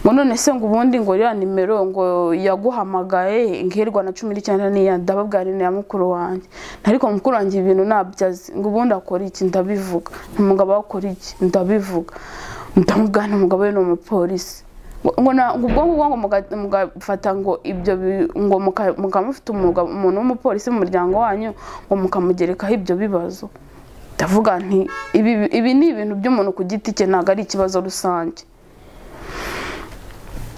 Ngo none se ngo ubundi ngo iriya nimero ngo yaguhamagaye ngirirwa na 19 niya? Ndababwira ni ya mukuru wanjye. Ariko mukuru wanjye ibintu nabyazi. Ngo ubundi akora iki? Ndabivuga. Umugabo akora iki? Ndabivuga. Ndamubwira nti umugabo we ni umupolisi. Ngo ubwo ngubwo ngo mugafata ngo ibyo ngo mukamufite umuntu w'umupolisi mu muryango wanyu, ngo mukamugerekaho ibyo bibazo. Ndavuga nti ibi ni ibintu by'umuntu ku giti cye, ntabwo ari ikibazo rusange.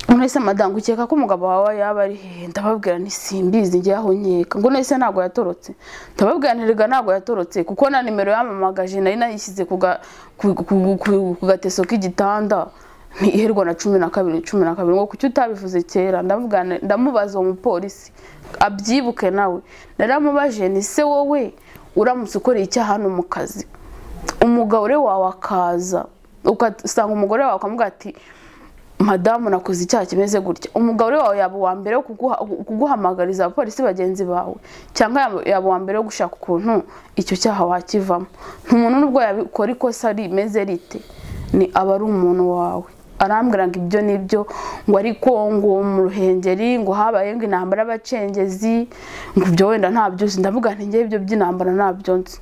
None madamu ukeka ko umugabo wawe yaba ari hehe? Ndababwira nti simbizi ngiye aho nkeka. Ngo none se ntabwo yatorotse? Ndababwira nti rega ntabwo yatorotse, kuko na nimero yamamagaje nari nayishyize ku gateso k'igitanda, ntiherwa na 12 12. Ngo kuki utabivuze kera? Ndavuga ndamubaza uwo mupolisi abyibuke nawe. Naramubaje ni se wowe uramutse ukoreye icyaha hano mu kazi, umugore wawe akaza ugasanga umugore wawe akamubwira ati Madamu nakoze icyaha kimeze gutya, umugabo wawe yaba uwa mbere wo kuguhamagariza abapolisi bagenzi bawe, cyangwa yaba uwa mbere wo gushaka ukuntu icyo cyaha wakivamo. Umuntu nubwo yabikora ikosa rimeze rite, ni aba ari umuntu wawe. Arambwira ngo ibyo nibyo, ngo ariko ngo mu Ruhengeri ngo habaye ngo intambara y'abacengezi, ngo ibyo wenda ntabyo nzi. Ndavuga nti njye ibyo by'intambara ntabyo nzi.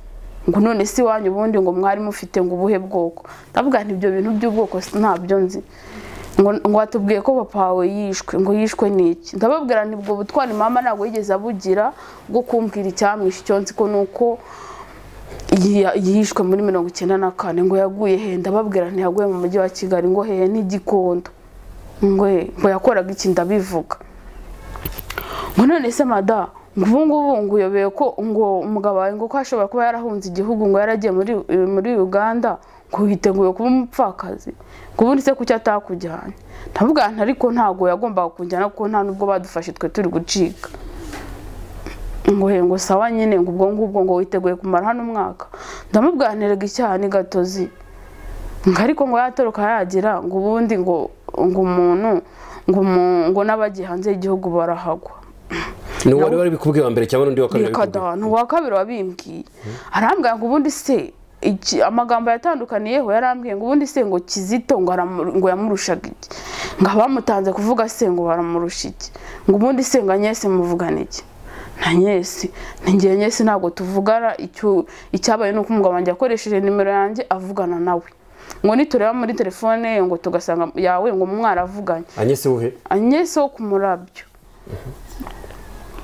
Ngo none si wanyu ubundi ngo mwari mufite ngo ubuhe bwoko? Ndavuga nti ibyo bintu by'ubwoko ntabyo nzi. Ngo watubwiye ko papa wawe yishwe, ngo yishwe n'iki? Ndababwira nti ubwo butwari mama ntabwo yigeze abugira bwo kumbwira icyamwishe, icyo nzi ko nuko yishwe muri 94. Ngo yaguye he? Ndababwira nti yaguye mu mujyi wa Kigali. Ngo hehe? N'Igikondo. Ngo yakoraga iki? Ndabivuga. Ngo none se mada, ngo ubu ngubu ngo uyobeye ko ngo umugabo wawe ngo ko ashobora kuba yarahunze igihugu, ngo yaragiye muri Uganda, ngo witeguye kuba umupfakazi, ngo ubundi se kuki atakujyanye? Ndavuga nti ariko ntago yagombaga kunjyana kuko nta nubwo badufashe twe turi gucika. Ngo he, ngo sawa nyine, ngo ubwo ngubwo ngo witeguye kumara hano umwaka. Ndamubwira nti erega icyaha ni gatozi, ngo ariko ngo yatoroka yagira ngo ubundi ngo umuntu ngo n'abagiye hanze y'igihugu barahagwa. Ni wari wari bikubwiye wa mbere cyangwa n'undi wa kabiri? Reka, ni uwa kabiri wabimbwiye. Arambwira ngo ubundi se amagambo yatandukaniyeho, yarambwiye ngo ubundi se ngo Kizito ngo yamurushaga iki, ngo abamutanze kuvuga se ngo baramurusha iki, ngo ubundi se ngo Agnes muvugana iki? Na Agnes ngiye Agnes ntabwo tuvugana, icyabaye nuko umugabo wanjye yakoresheje nimero yanjye avugana nawe, ngo nitureba muri telefone ngo tugasanga yawe ngo mwaravuganye. Agnes uhe? Agnes wo kumurabyo.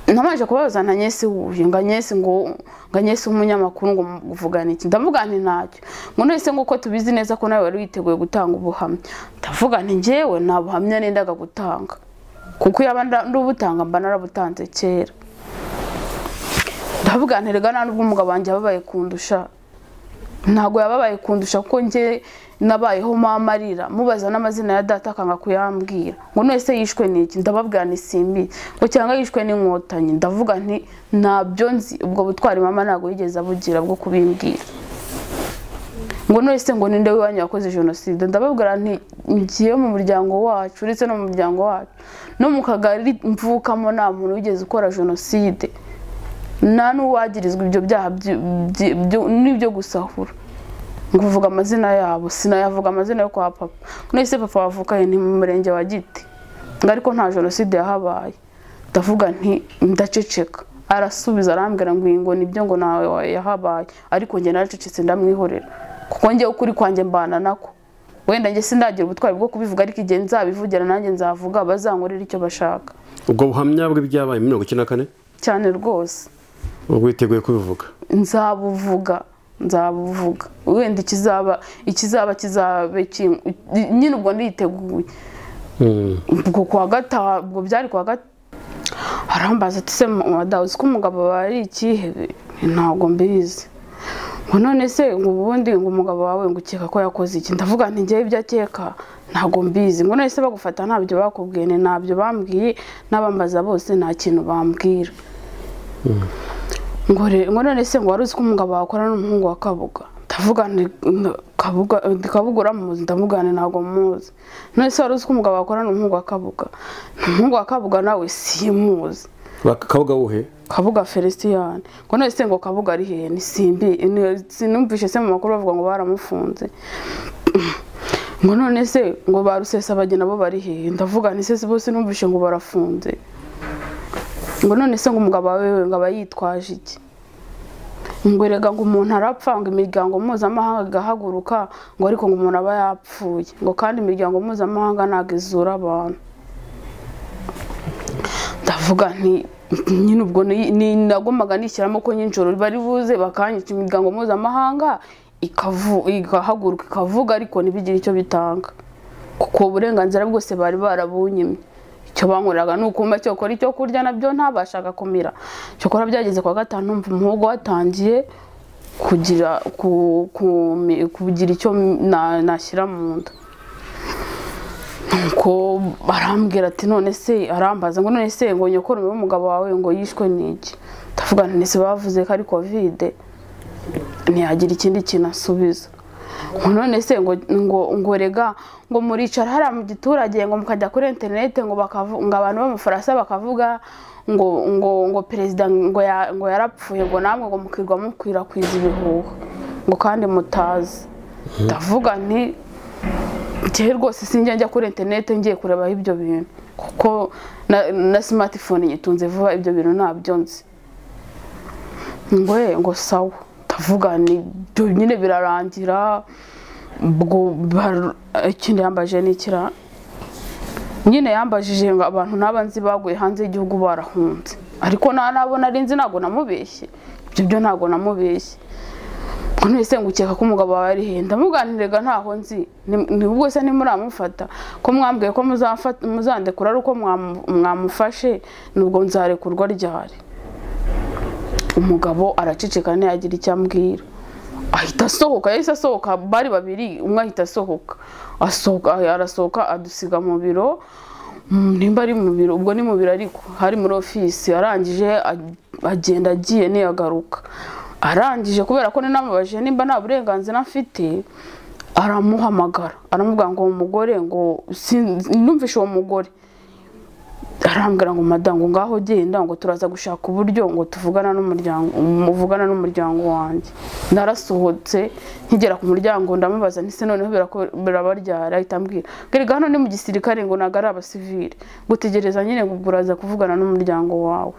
Namaje kubabaza na Agnes uhe, ngo Agnes ngo Agnes umunyamakuru ngo muvugana iki? Ndavuga nti ntacyo. Ngo none se ngo uko tubizi neza ko nawe wari witeguye gutanga ubuhamya? Ndavuga nti njyewe nta buhamya nendaga gutanga, kuko yaba ndubutanga mba narabutanze kera. Ndavuga nti rega nta nubwo umugabo wanjye yababaye kundusha, ntago yababaye kundusha kuko njye nabayeho mama arira mubaza n'amazina ya data akanga kuyambwira. Ngo none se yishwe n'iki? Ndababwira ni simbi. Ngo cyangwa yishwe n'inkotanyi? Ndavuga nti ntabyo nzi, ubwo butwari mama ntago yigeze abugira bwo kubimbwira. Ngo none se ngo ninde wanyu yakoze jenoside? Ndababwira nti ngiye mu muryango wacu, uretse no mu muryango wacu no mu kagari mvukamo nta muntu wigeze ukora jenoside, nta n'uwagirizwa ibyo byaha n'ibyo gusahura. Ngo uvuga amazina yabo, sinayavuga amazina yo kwa papa. None se papa wavukaye ni mu murenge wa Giti, ngo ariko nta jenoside yahabaye. Ndavuga nti ndaceceka. Arasubiza arambwira ngo ngo nibyo ngo nawe yahabaye, ariko njye naracecetse ndamwihorera, kuko njye ukuri kwanjye mbana nako. Wenda njye sindagira ubutwari bwo kubivuga, ariko igihe nzabivugira nanjye nzavuga bazankorera icyo bashaka. Ubwo buhamya bw'ibyabaye muri 94 cyane rwose, ubwo witeguye kubivuga? Nzabuvuga, nzabuvuga. Wenda ikizaba kizabe nyine, ubwo nditeguye. Ubwo kwa gatanu, ubwo byari kwa gatanu, arambaza ati se madamu uzi ko umugabo wawe ari ikihebe? Ntabwo mbizi. Ngo none se ngo ubundi ngo umugabo wawe ngo ukeka ko yakoze iki? Ndavuga nti njyewe ibyo akeka ntabwo mbizi. Ngo none se bagufata ntabyo bakubwiye? Ni ntabyo bambwiye, n'abambaza bose nta kintu bambwira. Ngo none se ngo wari uzi ko umugabo wawe akora n'umuhungu wa Kabuga? Ndavuga nti Kabuga uramuzi? Ndavuga nti ntabwo muzi. None se wari uzi ko umugabo wawe akora n'umuhungu wa Kabuga? Umuhungu wa Kabuga nawe simuzi. Kabuga uhe? Kabuga Felicien. Ngo none se ngo Kabuga ari hehe? Ni simbi, sinumvishe se mu makuru bavuga ngo baramufunze. Ngo none se ngo ba Rusesabagina bo bari hehe? Ndavuga nti se bose numvishe ngo barafunze. Ngo none se ngo umugabo wawe ngo aba yitwaje iki? Ngo erega ngo umuntu arapfa, ngo imiryango mpuzamahanga igahaguruka, ngo ariko ngo umuntu aba yapfuye, ngo kandi imiryango mpuzamahanga ntabwo izura abantu. Ndavuga nti nyine ubwo nagombaga nishyiramo ko nyinjoro bari buze bakanyica, imiryango mpuzamahanga igahaguruka ikavuga, ariko ntibigire icyo bitanga, kuko uburenganzira bwose bari barabunyimye. Icyo bankoreraga ni ukumva cyokora icyo kurya nabyo ntabashaga kumira. Cyokora byageze kwa gatanu numva umuhogo watangiye kugira kugira icyo nashyira mu nda. Nuko barambwira ati none se, arambaza ngo none se ngo nyokorume w'umugabo wawe ngo yishwe n'iki? Ndavuga nti nese bavuze ko ari Covid. Ntiyagira ikindi kintu asubiza. Ngo none se ngo rega ngo muricara hariya mu giturage ngo mukajya kuri interineti ngo ngo abantu b'Amafaransa bakavuga ngo ngo ngo perezida ngo ngo yarapfuye, ngo namwe ngo mukirwa mukwirakwiza ibihuha ngo kandi mutazi. Ndavuga nti njye rwose sinjya njya kuri interineti ngiye kureba ibyo bintu, kuko na smartphone nyitunze vuba, ibyo bintu ntabyo nzi. Ngo ngo sawa. Ndavuga ni ibyo nyine birarangira. Ubwo ikindi yambaje ni ikira nyine, yambajije ngo abantu naba nzi baguye hanze y'igihugu barahunze, ariko nta nabo nari nzi, ntabwo namubeshye ibyo byo, ntabwo namubeshye. Ngo none ngo ukeka ko umugabo wawe ari he? Ndamuganirega ntaho nzi, ni ubwo se ntimuramufata ko mwambwiye ko muzandekura ari uko mwamufashe, nubwo nzarekurwa ryari? Umugabo araceceka ntiyagira icyo ambwira, ahita asohoka. Yahise asohoka, bari babiri, umwe ahita asohoka, arasohoka adusiga mu biro, nimba ari mu biro ubwo ni mu biro, ariko hari muri ofisi. Arangije agenda agiye ntiyagaruka. Arangije kubera ko ninamubajije nimba nta burenganzira mfite, aramuhamagara aramubwira ngo umugore ngo numvishe uwo mugore arambwira ngo madamu ngo ngaho genda, ngo turaza gushaka uburyo ngo tuvugana n'umuryango, muvugana n'umuryango wanjye. Narasohotse nkigera ku muryango ndamubaza nti se noneho birabaryara? Ahita ambwira ngo hano ni mu gisirikare, ngo ntabwo ari abasivile, ngo tegereza nyine ngo uraza kuvugana n'umuryango wawe.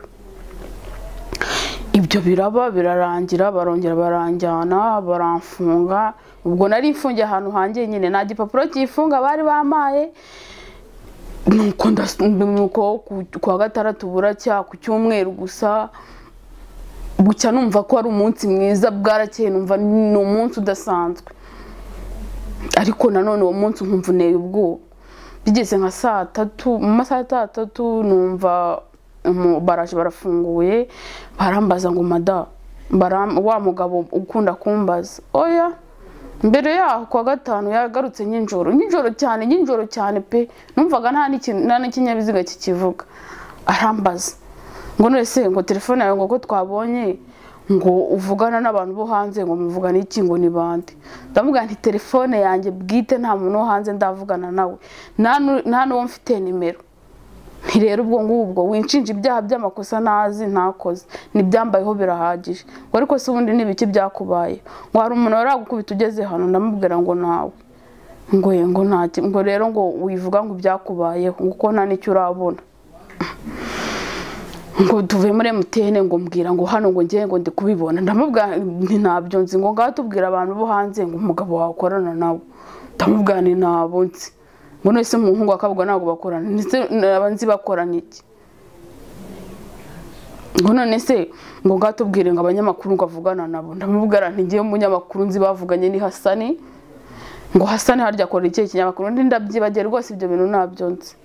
Ibyo biraba birarangira, barongera baranjyana baramfunga. Ubwo nari mfungiye ahantu hanjye nyine, nta gipapuro cyifunga bari bamaye. Nuko kuwa gatandatu buracya, ku cyumweru gusa bucya numva ko ari umunsi mwiza, bwarakeye numva ni umunsi udasanzwe, ariko nanone uwo munsi nkumva uneye ubwoba. Bigeze nka saa tatu, mu masaha ya 3 numva baraje barafunguye, barambaza ngo mada, wa mugabo ukunda kumbaza oya. Mbere yaho kuwa gatanu yagarutse nyinjoro, nyinjoro cyane, nyinjoro cyane pe, numvaga nta n'ikinyabiziga kikivuga. Arambaza ngo none se ngo telefone yawe ngo ko twabonye ngo uvugana n'abantu bo hanze, ngo muvugana iki, ngo ni bande? Ndamubwira nti telefone yanjye bwite nta muntu wo hanze ndavugana nawe, nta n'uwo mfite nimero. Nti rero ubwo ngubwo winshinja ibyaha by'amakosa nazi ntakoze, nibyambayeho birahagije. Ngo ariko se ubundi n'ibiki byakubaye? Ngo hari umuntu waragukubita ugeze hano? Ndamubwira ngo nawe, ngo ngo ntaki, ngo rero ngo wivuga ngo byakubayeho, ngo ko nta n'icyo urabona. Ngo tuve muri MTN, ngo mbwira ngo hano ngo ngiye ngo ndi kubibona. Ndamubwira nti ntabyo nzi, ngo ngaho tubwira abantu bo hanze ngo umugabo wawe ukorana nabo. Ndamubwira nti nabo nzi. Ngo none se umuhungu akabwa ntabwo bakorana, ndetse abanzi bakorana iki? Ngo none se ngo ngatubwire ngo abanyamakuru ngo avugana nabo. Ndamubwira nti ngiye umunyamakuru nzi bavuganye ni Hasani, ngo Hasani harya akora iki kinyamakuru? Ndi ndabyibagiye rwose ibyo bintu ntabyo nzi.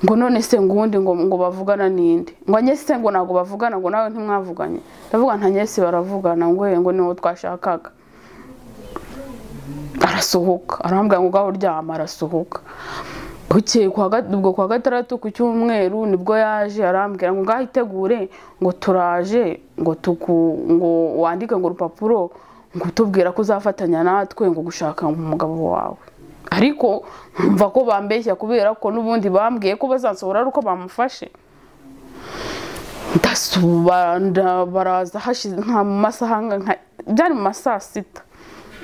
Ngo none se ngo ubundi ngo bavugana ninde? Ngo Anyesi ngo ntabwo bavugana, ngo nawe ntimwavuganye? Ndavuga nta Anyesi baravugana, ngo ngo niwo twashakaga. Arasohoka arambwira ngo ngaho uryama, arasohoka. Bukeye ubwo kuwa gatandatu ku cyumweru nibwo yaje arambwira ngo ngaho itegure, ngo turaje, ngo ngo wandike ngo urupapuro ngo tubwira ko uzafatanya natwe ngo gushaka umugabo wawe. Ariko mva ko bambeshya kubera ko n'ubundi bambwiye ko bazansohora ari uko bamufashe. Ndasubanda baraza hashize nka mu masaha byari mu masaa 6.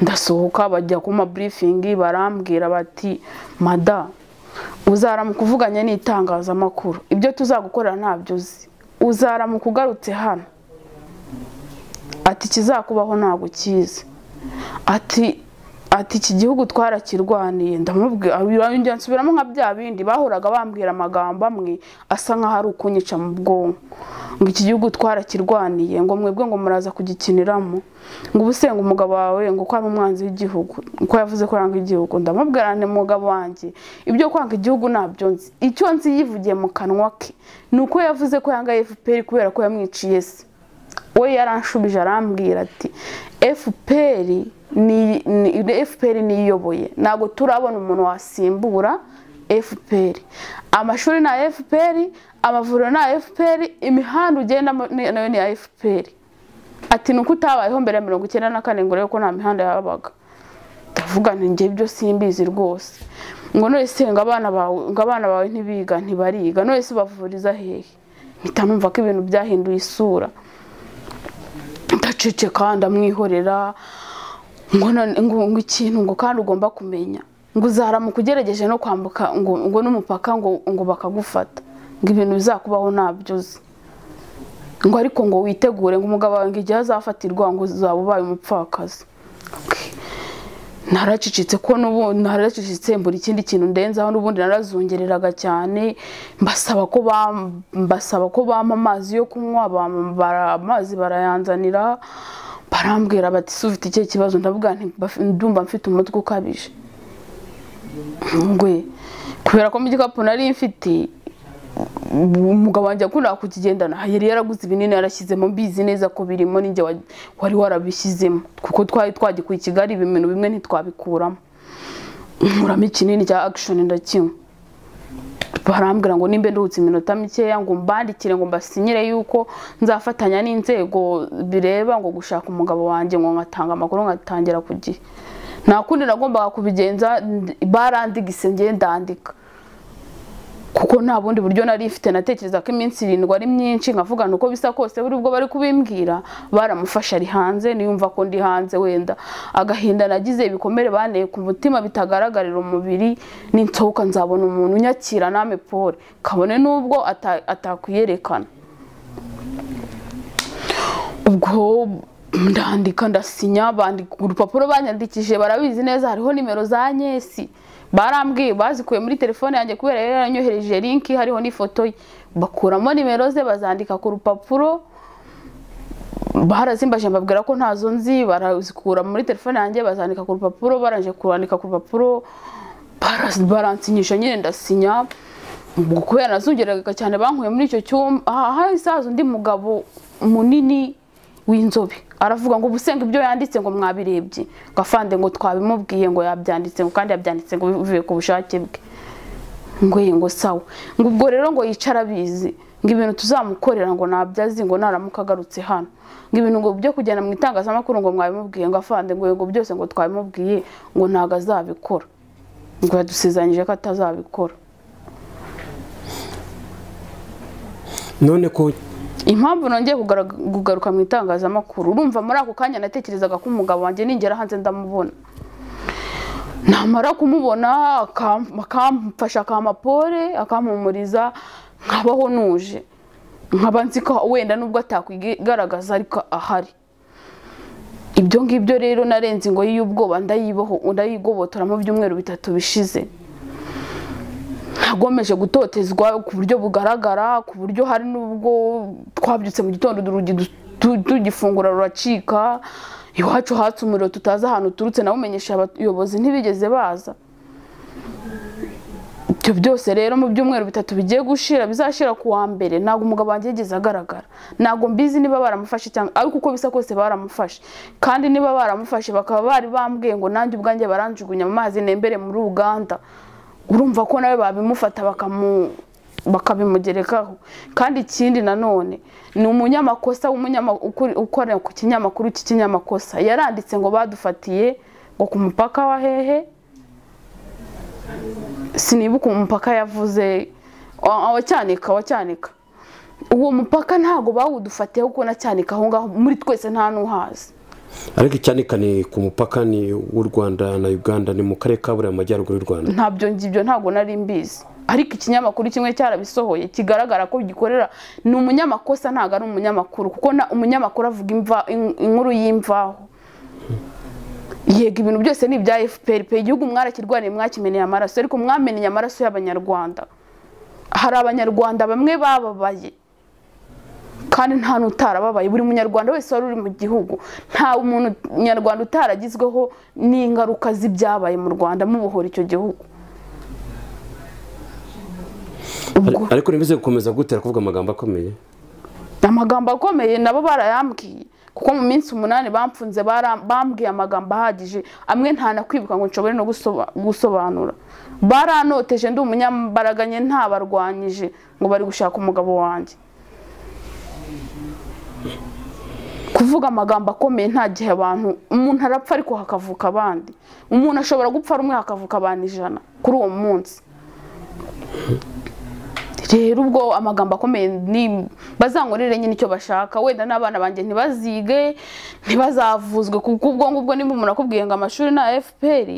Ndasohoka bajya kuma briefing, barambwira bati mada uzaramuka uvuganye n'itangazamakuru, ibyo tuzagukorera ntabyo uzi, uzaramuka ugarutse hano, ati kizakubaho ntabwo ukizi, ati iki gihugu twarakirwaniye. Ndamubwira nsubiramo nka bya bindi bahoraga bambwira amagambo amwe asa nkaho ari ukunyica mu bwonko, ngo iki gihugu twarakirwaniye, ngo mwebwe ngo muraza kugikiniramo, ngo ubu se ngo umugabo wawe ngo ko ari umwanzi w'igihugu, ko yavuze ko yanga igihugu. Ndamubwira nti umugabo wanjye ibyo kwanga igihugu ntabyo nzi, icyo nzi yivugiye mu kanwa ke ni uko yavuze ko yanga FPR kubera ko yamwiciye se. We yaranshubije arambwira ati FPR ni FPR niyoboye, ntabwo turabona umuntu wasimbura FPR. Amashuri na FPR, amavuriro na FPR, imihanda ugenda nayo ni FPR. Ati nuko utabayeho mbere ya 94 ngo urebe ko nta mihanda yabaga. Ndavuga nti njye ibyo simbizi rwose. Ngo none se ngo abana bawe ntibiga ntibariga, none se bavuriza hehe? Mpita numva ko ibintu byahinduye isura, ndaceceka ndamwihorera. Ngo ikintu ngo kandi ugomba kumenya ngo uzaramuka ugerageje no kwambuka ngo n'umupaka ngo bakagufata, ngo ibintu bizakubaho ntabyo uzi, ngo ariko ngo witegure ngo umugabo wawe ngo igihe azafatirwa ngo uzaba ubaye umupfakazi. Naracecetse ko n'ubu naracecetse mbura ikindi kintu ndenzaho, n'ubundi narazongereraga cyane, mbasaba ko bampa amazi yo kunywa, amazi barayanzanira, barambwira bati se ufite ikihe kibazo? Ndavuga nti ndumva mfite umutwe ukabije. Ngwe kubera ko mu gikapu nari mfite umugabo wanjye akunda kukigendana, yari yaraguze ibinini yarashyizemo, mbizi neza ko birimo ninjye wari warabishyizemo, kuko twari twagikuye i Kigali ibintu bimwe ntitwabikuramo. Nkuramo ikinini cya Action ndakinywa, barambwira ngo nimbe nduhutse iminota mikeya ngo mbandikire ngo mbasinyire yuko nzafatanya n'inzego bireba ngo gushaka umugabo wanjye, ngo ngatanga amakuru ngatangira ku gihe. Nta kundi nagombaga kubigenza, barandigise ngiye ndandika, kuko nta bundi buryo nari mfite. Natekereza ko iminsi 7 ari myinshi, nkavuga nuko bisa kose buri ubwo bari kubimbwira baramufasha ari hanze, niyumva ko ndi hanze wenda agahinda nagize ibikomere baneye ku mutima bitagaragarira umubiri, ninsohoka nzabona umuntu unyakira name pole, kabone nubwo atakwiyerekana. Ubwo ndandika ndasinya, bandika urupapuro banyandikije barabizi neza, hariho nimero za Nyesi barambwiye bazikuye muri telefone yanjye kubera yari yaranyohereje link hariho n'ifoto ye, bakuramo nimero ze bazandika ku rupapuro, barazimbaje mbabwira ko ntazo nzi, barazikura muri telefone yanjye bazandika ku rupapuro, baranje kurandika ku rupapuro baransinyisha nyine ndasinya. Ubwo kubera nazungeraga cyane bankuye muri icyo cyumba, hahise haza undi mugabo munini w'inzobe aravuga ngo ubusenga ibyo yanditse ngo mwabirebye, gafande ngo twabimubwiye ngo yabyanditse ngo kandi yabyanditse ngo bivuye ku bushake bwe, ngo ngo sawa, ngo ubwo rero ngo yicara abizi ngo ibintu tuzamukorera ngo nabyazi ngo naramuka agarutse hano, ngo ibintu ngo byo kugenda mu itangazamakuru ngo mwabimubwiye, ngo afande ngo byose ngo twabimubwiye ngo ntago azabikora, ngo yadusezeranyije ko atazabikora. None ko impamvu nongeye kugaruka mu itangazamakuru, urumva muri ako kanya natekerezaga ko umugabo wanjye ningera hanze ndamubona, namara kumubona akamfasha akamapore akampumuriza nkabaho nuje, nkaba nzi ko wenda nubwo atakwigaragaza ariko ahari. Ibyo ngibyo rero narenze ngo y'ubwoba ndayiboho ndayigobotora mu byumweru 3 bishize. Nagomeje gutotezwa ku buryo bugaragara, ku buryo hari nubwo twabyutse mu gitondo urugi tugifungura ruracika, iwacu hatse umuriro tutazi ahantu turutse, nawumenyesha abayobozi ntibigeze baza. Ibyo byose rero mu byumweru 3 bigiye gushira, bizashira ku wa mbere, ntabwo umugabo wanjye yigeze agaragara, ntabwo mbizi niba baramufashe cyangwa, ariko uko bisa kose baramufashe, kandi niba baramufashe bakaba bari bambwiye ngo nanjye ubwanjye baranjugunya mu mazi nembere muri Uganda, urumva ko nawe babimufata bakabimugerekaho. Kandi ikindi nanone ni umunyamakosa ukora ku kinyamakuru cy'ikinyamakosa, yaranditse ngo badufatiye ngo ku mupaka wa hehe, sinibuka umupaka yavuze, wa Cyanika. Uwo mupaka ntago bawudufatiye kuko na Cyanika aho ngaho muri twese nta nuhazi. Ariko Cyanika ni ku mupaka ni w'u Rwanda na Uganda, ni mu karere ka Burera mu majyaruguru y'u Rwanda. Ntabyo ngibyo ntago nari mbizi, ariko ikinyamakuru kimwe cyarabisohoye kigaragara ko gikorera, ni umunyamakosa ntago ari umunyamakuru, kuko umunyamakuru avuga inkuru y'imvaho. Yego ibintu byose ni ibya FPR pe, igihugu mwarakirwaniye mwakimeneye amaraso, ariko mwamenye amaraso y'abanyarwanda. Hari abanyarwanda bamwe bababaye kandi nta n'utarababaye, buri munyarwanda wese wari uri mu gihugu, nta umuntu nyarwanda utaragizweho n'ingaruka z'ibyabaye mu Rwanda mubohora icyo gihugu. Ariko nibize gukomeza gutera kuvuga amagambo akomeye, amagambo akomeye nabo barayambwiye, kuko mu minsi 8 bamfunze bambwiye amagambo ahagije, amwe nta nakwibuka ngo nshobore no gusobanura. Baranoteje ndi umunyambaraganye ntabarwanyije ngo bari gushaka umugabo wanjye. Kuvuga amagambo akomeye nta gihe abantu, umuntu arapfa ariko hakavuka abandi. Umuntu ashobora gupfa rumwe hakavuka abantu 100 kuri uwo munsi. Rero ubwo amagambo akomeye ni bazankorere nyine icyo bashaka, wenda n'abana banjye ntibazige, ntibazavuzwe, kuko ubwo ngubwo nimba umuntu akubwiye ngo amashuri na FPR,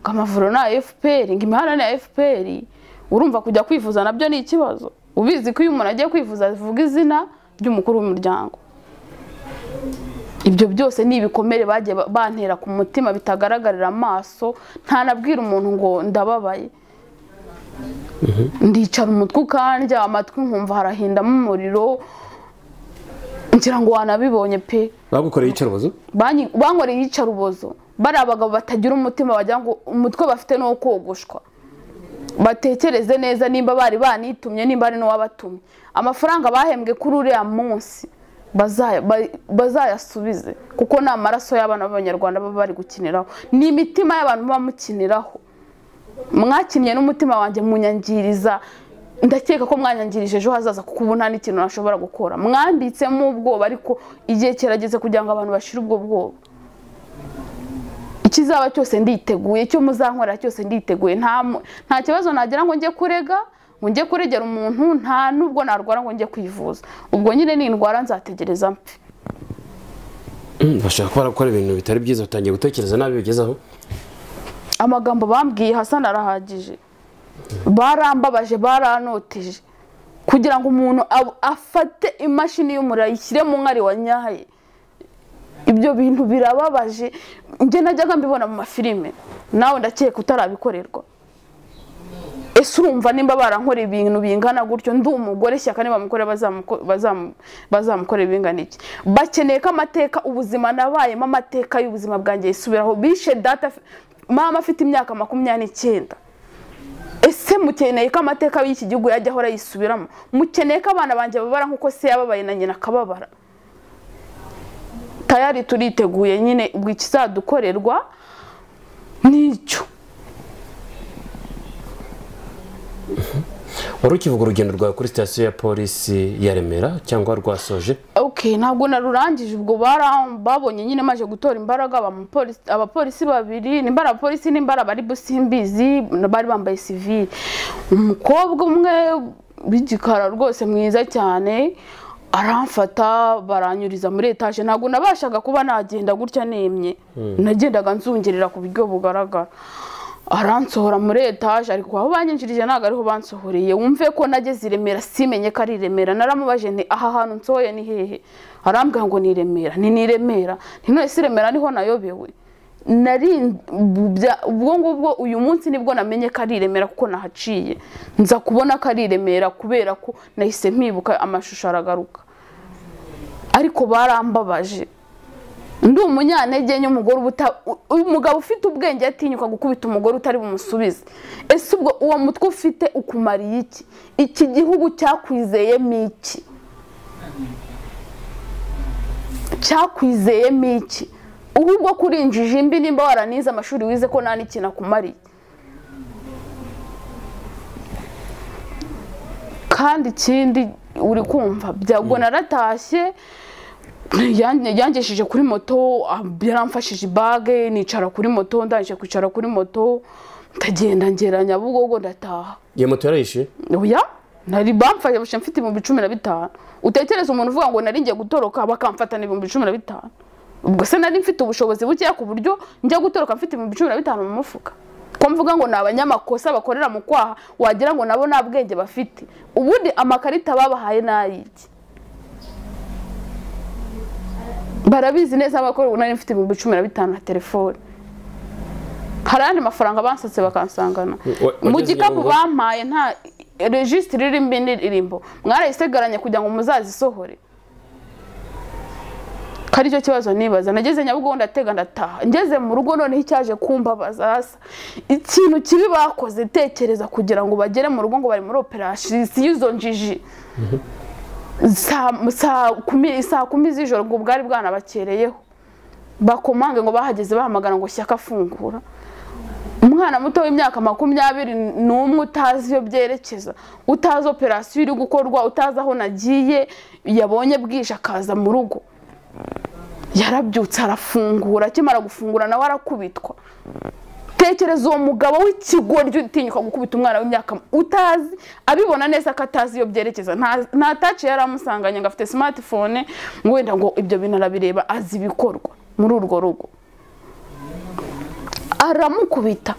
ngo amavuriro na FPR, ngo imihanda na FPR, urumva kujya kwivuza nabyo ni ikibazo. Ubizi ko iyo umuntu agiye kwivuza avuga izina ry'umukuru w'umuryango. Ibyo byose ni ibikomere bagiye bantera ku mutima bitagaragarira amaso, ntanabwira umuntu ngo ndababaye. Ndicara umutwe ukandya, amatwi nkumva harahindamo umuriro, ngira ngo wanabibonye pe. Bagukoreye iyicarubozo? Bankoreye iyicarubozo. Bari abagabo batagira umutima, wagira ngo umutwe bafite no kogoshwa. Batekereze neza nimba bari banitumye, nimba ari n'uwabatumye. Amafaranga bahembwe kuri uriya munsi bazayasubize, kuko ni amaraso y'abana b'Abanyarwanda baba bari gukiniraho, ni imitima y'abantu bamukiniraho. Mwakinnye n'umutima wanjye munyangiriza, ndakeka ko mwanyangirije ejo hazaza, kuko ubu nta n'ikintu nashobora gukora. Mwambitsemo ubwoba, ariko igihe kirageze kugira ngo abantu bashire ubwo bwoba. Ikizaba cyose nditeguye, icyo muzankora cyose nditeguye. Nta kibazo nagira ngo njye kurega, ngo njye kuregera umuntu, nta nubwo narwara ngo njye kwivuza. Ubwo nyine nindwara nzategereza mpfe. Bashaka ko barakora ibintu bitari byiza, utangiye gutekereza nabi bigezaho. Amagambo bambwiye Hassan arahagije, barambabaje, baranoteje, kugira ngo umuntu afate imashini y'umuriro ayishyire mu nkari wa nyaye. Ibyo bintu birababaje, njye najyaga mbibona mu mafilime, nawe ndakeka utarabikorerwa. Ese urumva nimba barankora ibintu bingana gutyo, ndi umugore Shyaka niba mukore bazamukore bingana iki? Bakeneye ko amateka, ubuzima nabayemo, amateka y'ubuzima bwanjye yisubiraho. Bishe data, mama afite imyaka 29. Ese mukeneye ko amateka y'iki gihugu yajya ahora yisubiramo? Mukeneye ko abana banjye babara nkuko se yababaye na nyina akababara? Tayari turiteguye nyine, ubwo ikizadukorerwa nicyo. Wari ukivuga urugendo rwawe kuri sitasiyo ya polisi ya Remera cyangwa rwasoje? Okay, ntabwo narurangije. Ubwo babonye nyine maje gutora imbaraga, abapolisi babiri, nimbara abapolisi nimbara bari busimbizi, bari bambaye civil. Umukobwa umwe w'igikara rwose mwiza cyane aramfata, baranyuriza muri etage. Ntabwo nabashaga kuba nagenda gutya nemye, nagendaga nzungerera ku buryo bugaragara. Aransohora muri etage, ariko aho banyinjirije ntabwo ariho bansohoreye. Wumve ko nageze i Remera simenye ko ari i Remera. Naramubaje nti aha hantu nsohoye ni hehe? Arambwira ngo ni i Remera. Ni ni Remera. Nti none si Remera niho nayobewe. Nari ubwo ngubwo uyu munsi nibwo namenye ko ari i Remera, kuko nahaciye. Nza kubona ko ari i Remera kubera ko nahise mpibuka, amashusho aragaruka. Ariko barambabaje. Ndi umunyantege nke, umugore umugabo ufite ubwenge atinyuka gukubita umugore utari bumusubize. Ese ubwo uwo mutwe ufite ukumariye iki? Iki gihugu cyakwizeyemo iki? Cyakwizeyemo iki? Ahubwo kurinjije imbi, nimba waranize amashuri wize ko nta n'ikintu akumariye. Kandi ikindi uri kumva, byago naratashye, yangeshije kuri moto, yaramfashije ibage, nicara kuri moto, ndangije kwicara kuri moto ndagenda ngera Nyabugogo ndataha. Iyo moto yarayishe? Oya, nari bamfashe mfite 15,000. Utekereza umuntu uvuga ngo nari ngiye gutoroka bakamfatana 15,000. Ubwo se nari mfite ubushobozi bukeya ku buryo njya gutoroka mfite 15,000 mu mufuka? Ko mvuga ngo ni abanyamakosa bakorera mu kwaha, wagira ngo nabo nta bwenge bafite. Ubundi amakarita babahaye n'ayiki? Barabizi neza abakora. Nari mfite 15,000 na telefone. Hari andi mafaranga bansatse bakansangana mu gikapu bampaye, nta registre irimo indirimbo mwarayisegaranye kugira ngo muzazisohore. Kari cyo kibazo nibaza. Nageze Nyabugogo ndatega ndataha. Ngeze mu rugo noneho icyaje kumbabaza hasa ikintu kibi bakoze, tekereza kugira ngo bagere mu rugo ngo bari muri operation y'izo njiji saa kumi z'ijoro, ngo bwari bwanabakereyeho. Bakomange ngo bahageze bahamagara ngo Shyaka afungura. Umwana muto w'imyaka 21 utazi iyo byerekeza, utazi operation iri gukorwa, utazi aho nagiye, yabonye bwije akaza mu rugo. Yarabyutse arafungura, akimara gufungura nawe arakubitwa. Tekereza uwo mugabo w'ikigoryi utinyuka gukubita umwana w'imyaka utazi, abibona neza ko atazi iyo byerekeza, nta touch yari amusanganye, ngo afite smartphone wenda ngo ibyo bintu arabireba, azi ibikorwa muri urwo rugo. Aramukubita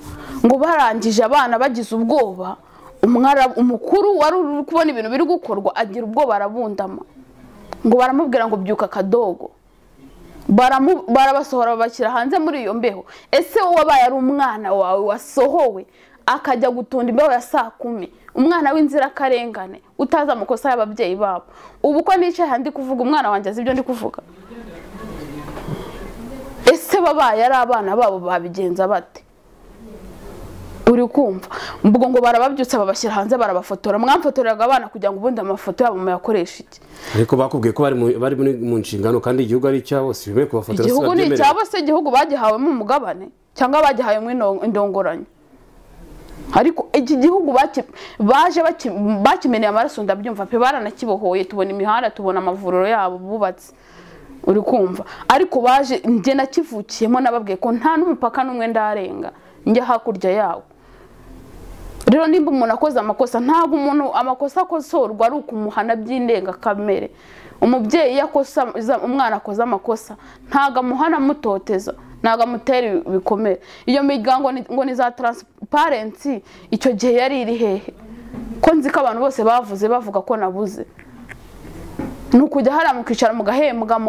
ngo barangije abana bagize ubwoba, umukuru wari uri kubona ibintu biri gukorwa agira ubwoba arabundama, ngo baramubwira ngo byuka kadogo, barabasohora babashyira hanze muri iyo mbeho. Ese wowe wabaye ari umwana wawe wasohowe akajya gutunda imbeho ya saa 10, umwana w'inzirakarengane utazi amakosa y'ababyeyi babo? Ubu ko nicaye handi kuvuga umwana wanjye azi ibyo ndi kuvuga? Ese babaye ari abana babo babigenza bate? Uri kumva? Ubwo ngo barababyutsa babashyira hanze barabafotora. Mwamfotoreraga abana kugira ngo ubundi amafoto yabo muyakoreshe iki? Ariko bakubwiye ko bari mu nshingano kandi igihugu ari icyabo, si bimwe kubafotora. Igihugu ni icyabo se? Igihugu bagihawemo umugabane cyangwa bagihawemo indongoranyo? Ariko iki gihugu baje bakimeneye amaraso, ndabyumva pe, baranakibohoye, tubona imihanda, tubona amavuriro yabo bubatse, uri kumva? Ariko baje, njye nakivukiyemo, nababwiye ko nta n'umupaka n'umwe ndarenga njya hakurya yawo. Rero nimba umuntu akoze amakosa, ntabwo umuntu amakosa akosorwa ari ukumuhana by'indengakamere. Umubyeyi yakosa, umwana akoze amakosa, ntabwo amuhana amutoteza, ntabwo amutera ibikomere. Iyo miryango ngo ni za transparency, icyo gihe yari iri hehe? Ko nzi ko abantu bose bavuze bavuga ko nabuze. Ni ukujya hariya mukicara mugahembwa,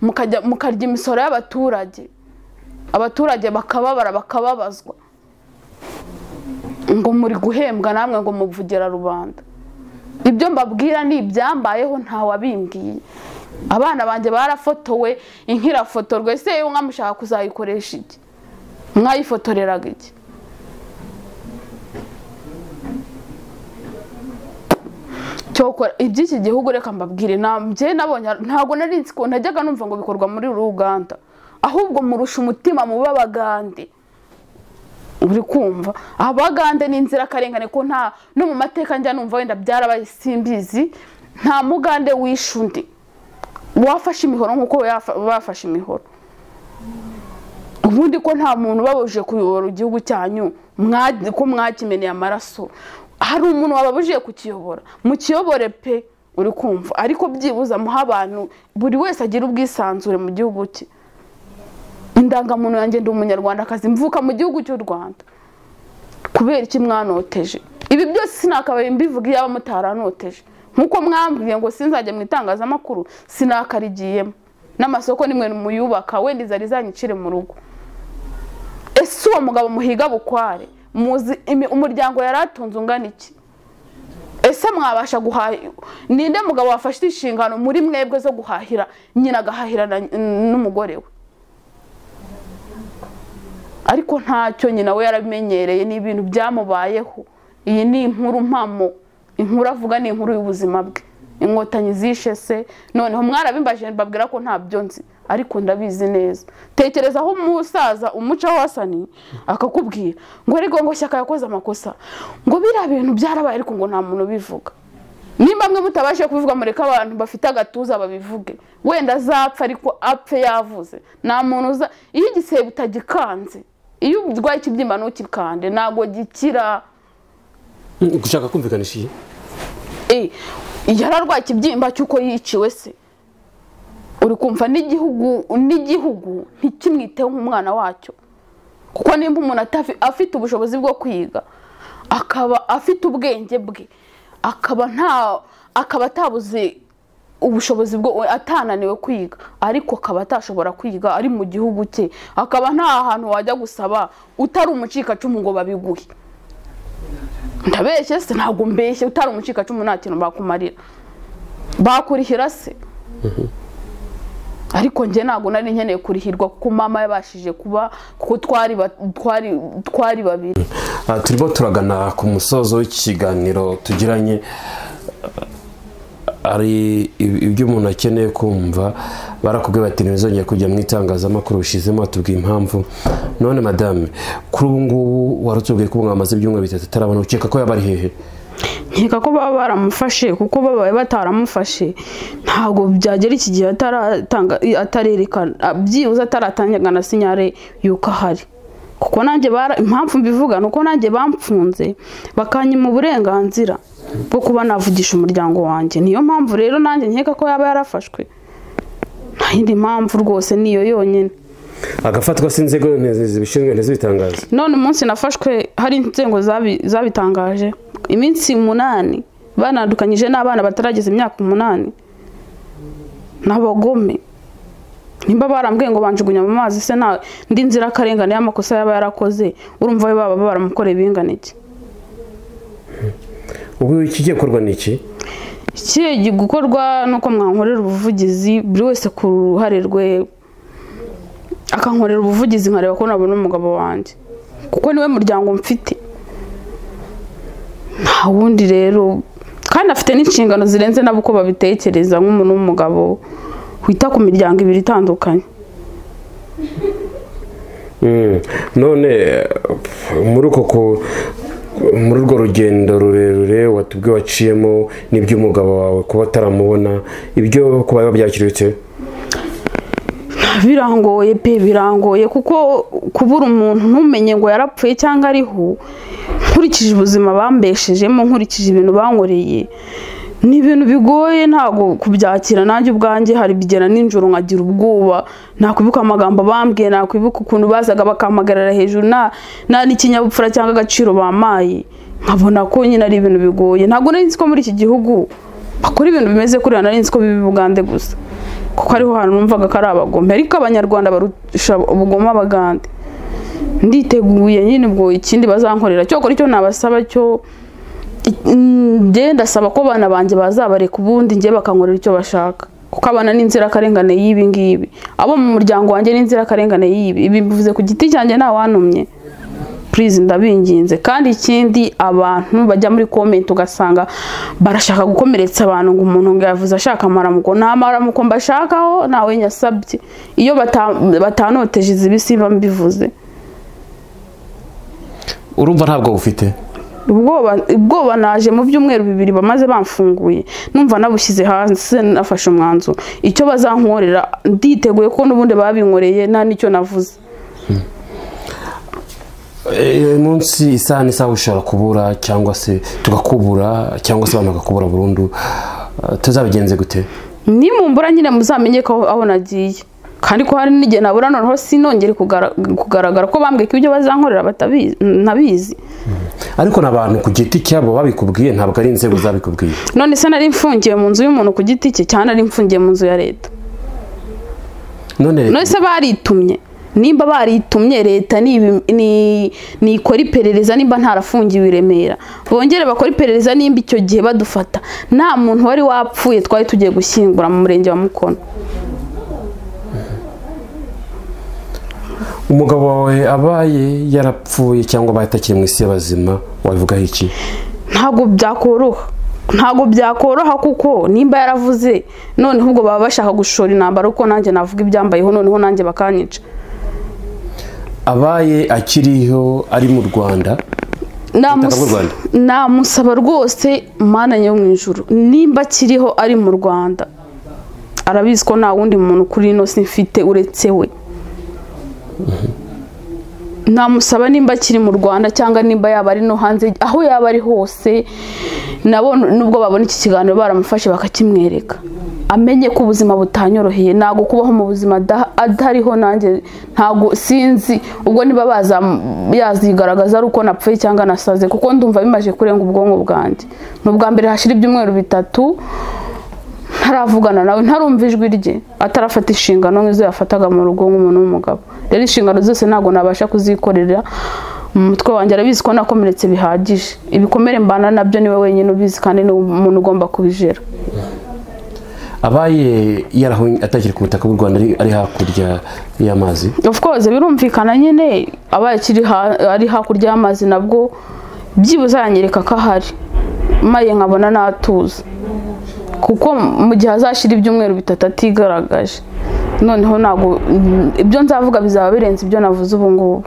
mukarya imisoro y'abaturage, abaturage bakababara bakababazwa, ngo muri guhembwa namwe ngo muvugira rubanda. Ibyo mbabwira ni ibyambayeho, nta wabimbwiye. Abana banjye barafotowe, inkirafotorwa. Ese yewe mwamushaka kuzayikoresha iki? Mwayifotoreraga iki? Cyokora iby'iki gihugu reka mbabwire, njye nabonye ntabwo nari nzi ko najyaga numva ngo bikorwa muri Uganda, ahubwo murusha umutima mu babagande. Uri kumva? Abagande ni inzirakarengane, ko nta no mu mateka njya numva wenda byarabaye simbizi, nta mugande wishe undi wafashe imihoro nkuko bafashe imihoro. Ubundi ko nta muntu babujije kuyobora igihugu cyanyu, ko mwakimeneye amaraso, hari umuntu wababujije kukiyobora, mukiyobore pe, uri kumva? Ariko byibuza muha abantu, buri wese agira ubwisanzure mu gihugu cye. Indangamuntu yanjye ndi umunyarwandakazi, mvuka mu gihugu cy'u Rwanda. Kubera iki mwanoteje? Ibi byose sinakabaye mbivuga iyaba mutaranoteje. Nkuko mwambwiye ngo sinzajya mu itangazamakuru, sinakarigiyemo. N'amasoko nimwe muyubaka, wenda izari zanyicire mu rugo. Ese uwo mugabo muhiga bukware, muzi umuryango yaratunze ungana iki? Ese mwabasha guhahira? Ninde mugabo wafashe inshingano muri mwebwe zo guhahira nyina agahahira n'umugore we? Ariko ntacyo nyina we yarabimenyereye, ni ibintu byamubayeho. Iyi ni inkuru mpamo, inkuru avuga ni inkuru y'ubuzima bwe. Inkotanyi zishe se, noneho mwarabimbaje mbabwira ko ntabyo nzi, ariko ndabizi neza. Tekereza aho umusaza umuca wasani akakubwira ngo ariko ngo Shyaka yakoze amakosa, ngo biriya bintu byarabaye ariko ngo nta muntu bivuga. Nimba mwe mutabashe kubivuga, mureka abantu bafite agatuza babivuge, wenda azapfa ariko apfe yavuze. Nta muntu uza iyo igisebe utagikanze, iyo urwaye ikibyimba ntukikande, ntabwo gikira. Gushaka kumvikanisha iki? Yararwaye ikibyimba cy'uko yiciwe se, uri kumva? N'igihugu ntikimwiteho nk'umwana wacyo, kuko nimba umuntu afite ubushobozi bwo kwiga, akaba afite ubwenge bwe, akaba atabuze ubushobozi bwo atananiwe kwiga, ariko akaba atashobora kwiga ari mu gihugu cye, akaba nta hantu wajya gusaba utari umucikacumu ngo babiguhe. Ndabeshye se? Ntabwo mbeshye. Utari umucikacumu nta kintu bakumarira, bakurihira se? Ariko njye ntabwo nari nkeneye kurihirwa, kuko mama yabashije kuba, kuko twari babiri. Turimo turagana ku musozo w'ikiganiro tugiranye. Ari ibyo umuntu akeneye kumva. Barakubwiye bati ntibizongere kujya mu itangazamakuru, ushizemo atubwiye impamvu. None madame, kuri ubu ngubu warutubwiye ko mwamaze ibyumweru 3 atarabona, ukeka ko yaba ari hehe? Nkeka ko baba baramufashe, kuko babaye bataramufashe ntabwo byagera iki gihe ataratanga, atarerekana byibuze, ataratanga na sinyare yuko ahari. Kuko nanjye impamvu mbivuga ni uko nanjye bamfunze bakanyima uburenganzira bwo kuba navugisha umuryango wanjye. Niyo mpamvu rero nanjye nkeka ko yaba yarafashwe, nta yindi mpamvu rwose, niyo yonyine. Agafatwa si inzego zibishinzwe ntizibitangaze? None umunsi nafashwe hari inzego zabitangaje. Iminsi 8 banandukanyije n'abana batarageza imyaka 8 n'abagome. Nimba barambwiye ngo banjugunya mu mazi se nta ndi nzirakarengane y'amakosa yaba yarakoze, urumva we baba baramukoreye bingana iki? Ubu ikigiye gukorwa ni iki? Ikigiye gukorwa nuko mwankorera ubuvugizi, buri wese ku ruhare rwe akankorera ubuvugizi, nkareba ko nabona umugabo wanjye, kuko niwe muryango mfite, nta wundi rero. Kandi afite n'inshingano zirenze nabo uko babitekereza nk'umuntu w'umugabo wita ku miryango ibiri itandukanye. None muri uko muri urwo rugendo rurerure watubwiye waciyemo n'iby'umugabo wawe kuba ataramubona, ibyo kuba byakiriye? Birangoye pe, birangoye, kuko kubura umuntu ntumenye ngo yarapfuye cyangwa ariho, nkurikije ubuzima bambeshejemo, nkurikije ibintu bankoreye, ni ibintu bigoye ntago kubyakira. Nanjye ubwanjye hari bigera ninjoro nkagira ubwoba, nakwibuka amagambo bambwiye, nakwibuka ukuntu bazaga bakamagarara hejuru nta n'ikinyabupfura cyangwa agaciro bamaye, nkabona ko nyine ari ibintu bigoye. Ntabwo nari nzi ko muri iki gihugu bakora ibintu bimeze kuriya, nari nzi ko biba i Bugande gusa, kuko ariho hantu numvaga ko ari abagome, ariko Abanyarwanda barusha ubugome Abagande. Nditeguye nyine ubwo ikindi bazankorera, cyokora icyo nabasaba cyo njye ndasaba ko abana banjye bazabareka ubundi njye bakankorera icyo bashaka, kuko abana ni inzirakarengane y'ibi ngibi, abo mu muryango wanjye ni inzirakarengane y'ibi. Ibi mbivuze ku giti cyanjye nta wantumye, please ndabinginze. Kandi ikindi, abantu bajya muri comment ugasanga barashaka gukomeretsa abantu ngo umuntu ngo yavuze ashaka amaramuko, nta maramuko mbashakaho, nawe nyasabye. Iyo batanoteje izi bisimba mbivuze. Urumva ntabwo ufite ubwoba? Naje mu byumweru 2 bamaze bamfunguye, numva nabushyize hanze, nafashe umwanzuro icyo bazankorera nditeguye, ko n'ubundi babinkoreye nta nicyo navuze. Munsi isaha n'isaha ushobora kubura, cyangwa se tugakubura, cyangwa se abantu bakakubura burundu, tuzabigenze gute? Nimumbura nyine muzamenye ko aho nagiye, kandi ko hari n'igihe nabura noneho sinongere kugaragara ko bambwiye ko ibyo bazankorera ntabizi. Ariko n'abantu ku giti cyabo babikubwiye, ntabwo ari inzego zabikubwiye. None se nari mfungiye mu nzu y'umuntu ku giti cye, cyane nari mfungiye mu nzu ya leta? None se baritumye? Nimba baritumye leta nikora iperereza, nimba ntarafungiwe i Remera bongere bakora iperereza, nimba icyo gihe badufata nta muntu wari wapfuye twari tugiye gushyingura mu murenge wa Mukono. Umugabo wawe abaye yarapfuye cyangwa abaye atakiri mu isi y'abazima, wabivugaho iki? Ntabwo byakoroha, ntabwo byakoroha, kuko nimba yaravuze noneho ubwo baba bashaka gushora intambara, uko nanjye navuga ibyambayeho noneho nanjye bakanyica. Abaye akiriho ari mu Rwanda, namusaba rwose Mana yo mu ijuru, nimba akiriho ari mu Rwanda, arabizi ko nta wundi muntu kuri ino si mfite uretse we. Namusaba nimba akiri mu Rwanda cyangwa nimba yaba ari no hanze, aho yaba ari hose, nabo nubwo babona iki kiganiro baramufashe bakakimwereka, amenye ko ubuzima butanyoroheye. Ntago kubaho mu buzima adariho nanjye ntago sinzi ubwo niba baza yazigaragaza ari uko napfuye cyangwa nasaze, kuko ndumva bimaje kurenga ubwonko bwanjye. N'ubwa mbere hashira ibyumweru 3 ntaravugana nawe, ntarumva ijwi rye, atarafata inshingano nk'izo yafataga mu rugo nk'umuntu w'umugabo. Rero inshingano zose ntago nabasha kuzikorera mu mutwe wanjye. Arabizi ko nakomeretse bihagije, ibikomere mbana nabyo niwe wenyine ubizi, kandi ni umuntu ugomba kubijera. Abaye atakiri ku butaka bw'u Rwanda, ari hakurya y'amazi, of course birumvikana nyine, abaye ari hakurya y'amazi nabwo byibuze yanyereka ko ahari, maye nkabona natuza, kuko mu gihe azashira ibyumweru 3 atigaragaje, noneho ntago ibyo nzavuga bizaba birenze ibyo navuze ubu ngubu.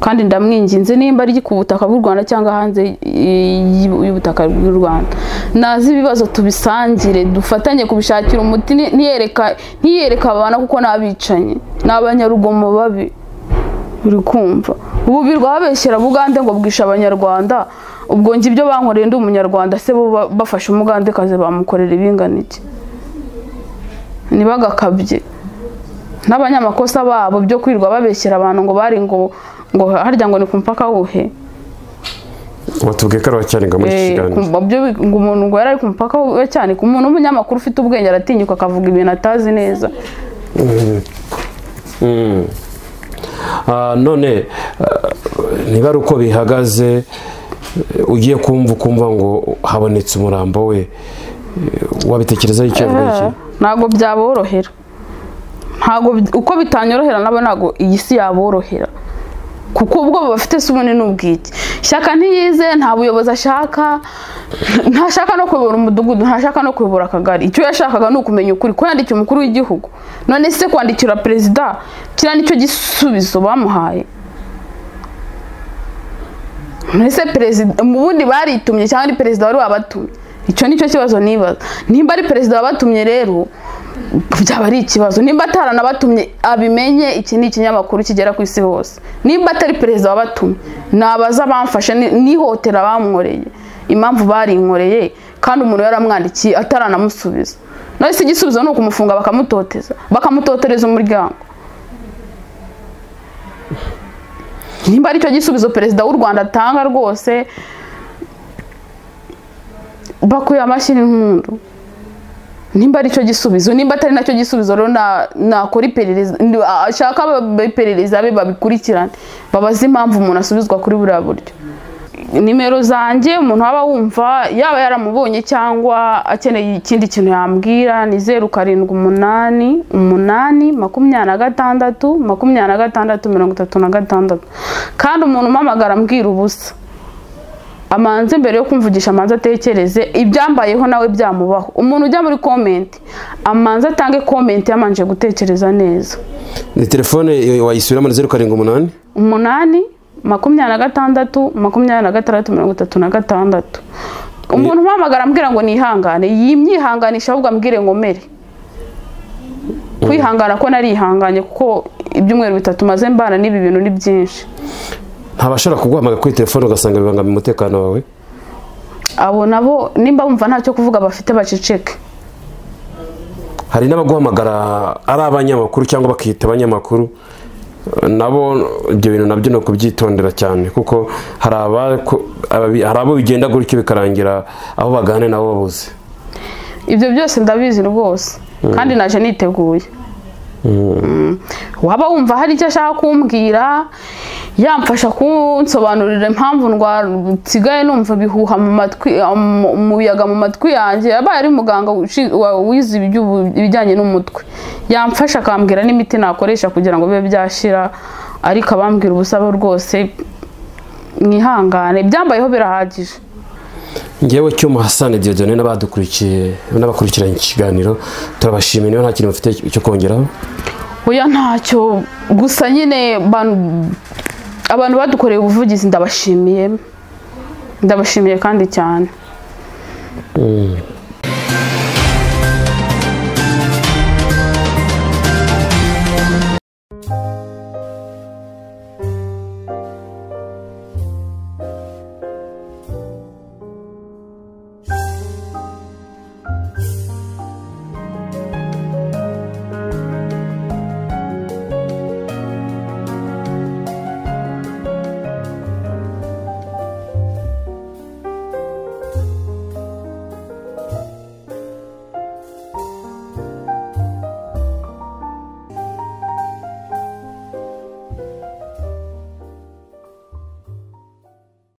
Kandi ndamwinginze nimba ari ku butaka bw'u Rwanda cyangwa hanze y'ubutaka bw'u Rwanda, nazi ibibazo tubisangire, dufatanye kubishakira umuti. Ntiyereka abana kuko n'abicanyi n'abanyarugomo babi. Uri kumva ubu birwa babeshyera Bugande ngo bwisha abanyarwanda, ubwo nje ibyo bankoreye ndi umunyarwanda se bo bafashe umugande kaze bamukorera ibingana iki? Nibagakabye n'abanyamakosa babo byo kwirwa babeshyera abantu ngo bari ngo harya ngo ni ku mupaka wuhe? Watubwiye ko ari cyane ngo muri kiganiro byo ngo umuntu ngo yari ari ku mupaka we cyane, ku muntu w'umunyamakuru ufite ubwenge aratinyuka akavuga ibintu atazi neza. None niba ari uko bihagaze, ugiye kumva ukumva ngo habonetse umurambo we, wabitekerezaho icyo avuga iki? Ntabwo byaborohera, ntabwo uko bitanyorohera nabo ntabwo iyi si yaborohera, kuko ubwo bafite se ubunini n'ubwiki. Shyaka ntiyize, nta buyobozi ashaka, ntashaka no kuyobora umudugudu, ntashaka no kuyobora akagari. Icyo yashakaga ni ukumenya ukuri, ko yandikiye umukuru w'igihugu. None se kwandikira perezida kiriya nicyo gisubizo bamuhaye? None se perezida mu bundi baritumye cyangwa ni perezida wari wabatumye? Icyo nicyo kibazo nibaza. Nimba ari perezida wabatumye rero byaba ari ikibazo, nimba ataranabatumye abimenye. Iki ni ikinyamakuru kigera ku isi hose. Nimba atari perezida wabatumye, nabaza bamfashe nihotera bamworeye impamvu barinkoreye, kandi umuntu yaramwandikiye ataranamusubiza. None se igisubizo ni ukumufunga bakamutoteza, bakamutotereza umuryango? Nimba ari cyo gisubizo perezida w'u Rwanda atanga rwose, bakuye amashyi n'impundu. Nimba ari cyo gisubizo, nimba atari nacyo gisubizo rero nakora iperereza, ashaka iperereza be babikurikirane, babaze impamvu umuntu asubizwa kuri buriya buryo. Nimero zanjye umuntu aba wumva yaba yaramubonye cyangwa akeneye ikindi kintu yambwira ni 0 7 8 8 26 26 36. Kandi umuntu umpamagara ambwira ubusa, amanze mbere yo kumvugisha amanze atekereze ibyambayeho nawe byamubaho. Umuntu ujya muri comment amanze atange comment yamanje gutekereza neza. Ni telefone wayisubiramo 0 7 8 8 26 26 36. Umuntu umpamagara ambwira ngo nihangane, yimyihanganisha ahubwo ambwire ngo mere. Kwihangana ko narihanganye kuko ibyumweru bitatu maze mbana n'ibi bintu ni byinshi. Ntabashobora kuguhamagara kuri telefone ugasanga bibangamiye umutekano wawe? Abo nabo nimba bumva ntacyo kuvuga bafite baceceke. Hari n'abaguhamagara ari abanyamakuru cyangwa bakita abanyamakuru, nabo ibyo bintu nabyo no kubyitondera cyane, kuko hari abo bigenda gutyo bikarangira aho bagane nabo babuze. Ibyo byose ndabizi rwose kandi naje niteguye. Waba wumva hari icyo ashaka kumbwira, yamfasha kunsobanurira impamvu nsigaye numva bihuha mu matwi, umuyaga mu matwi yanjye. Yabaye ari muganga wize ibijyanye n'umutwe, yamfasha akambwira n'imiti nakoresha kugira ngo bibe byashira. Ariko abambwira ubusaba rwose mwihangane, ibyambayeho birahagije. Ngewe Cyuma Hassan Dieudonné n'abadukurikiye n'abakurikiranye ikiganiro turabashimiye. Niba nta kintu mufite cyo kongeraho? Oya ntacyo, gusa nyine abantu badukoreye ubuvugizi ndabashimiye, ndabashimiye kandi cyane.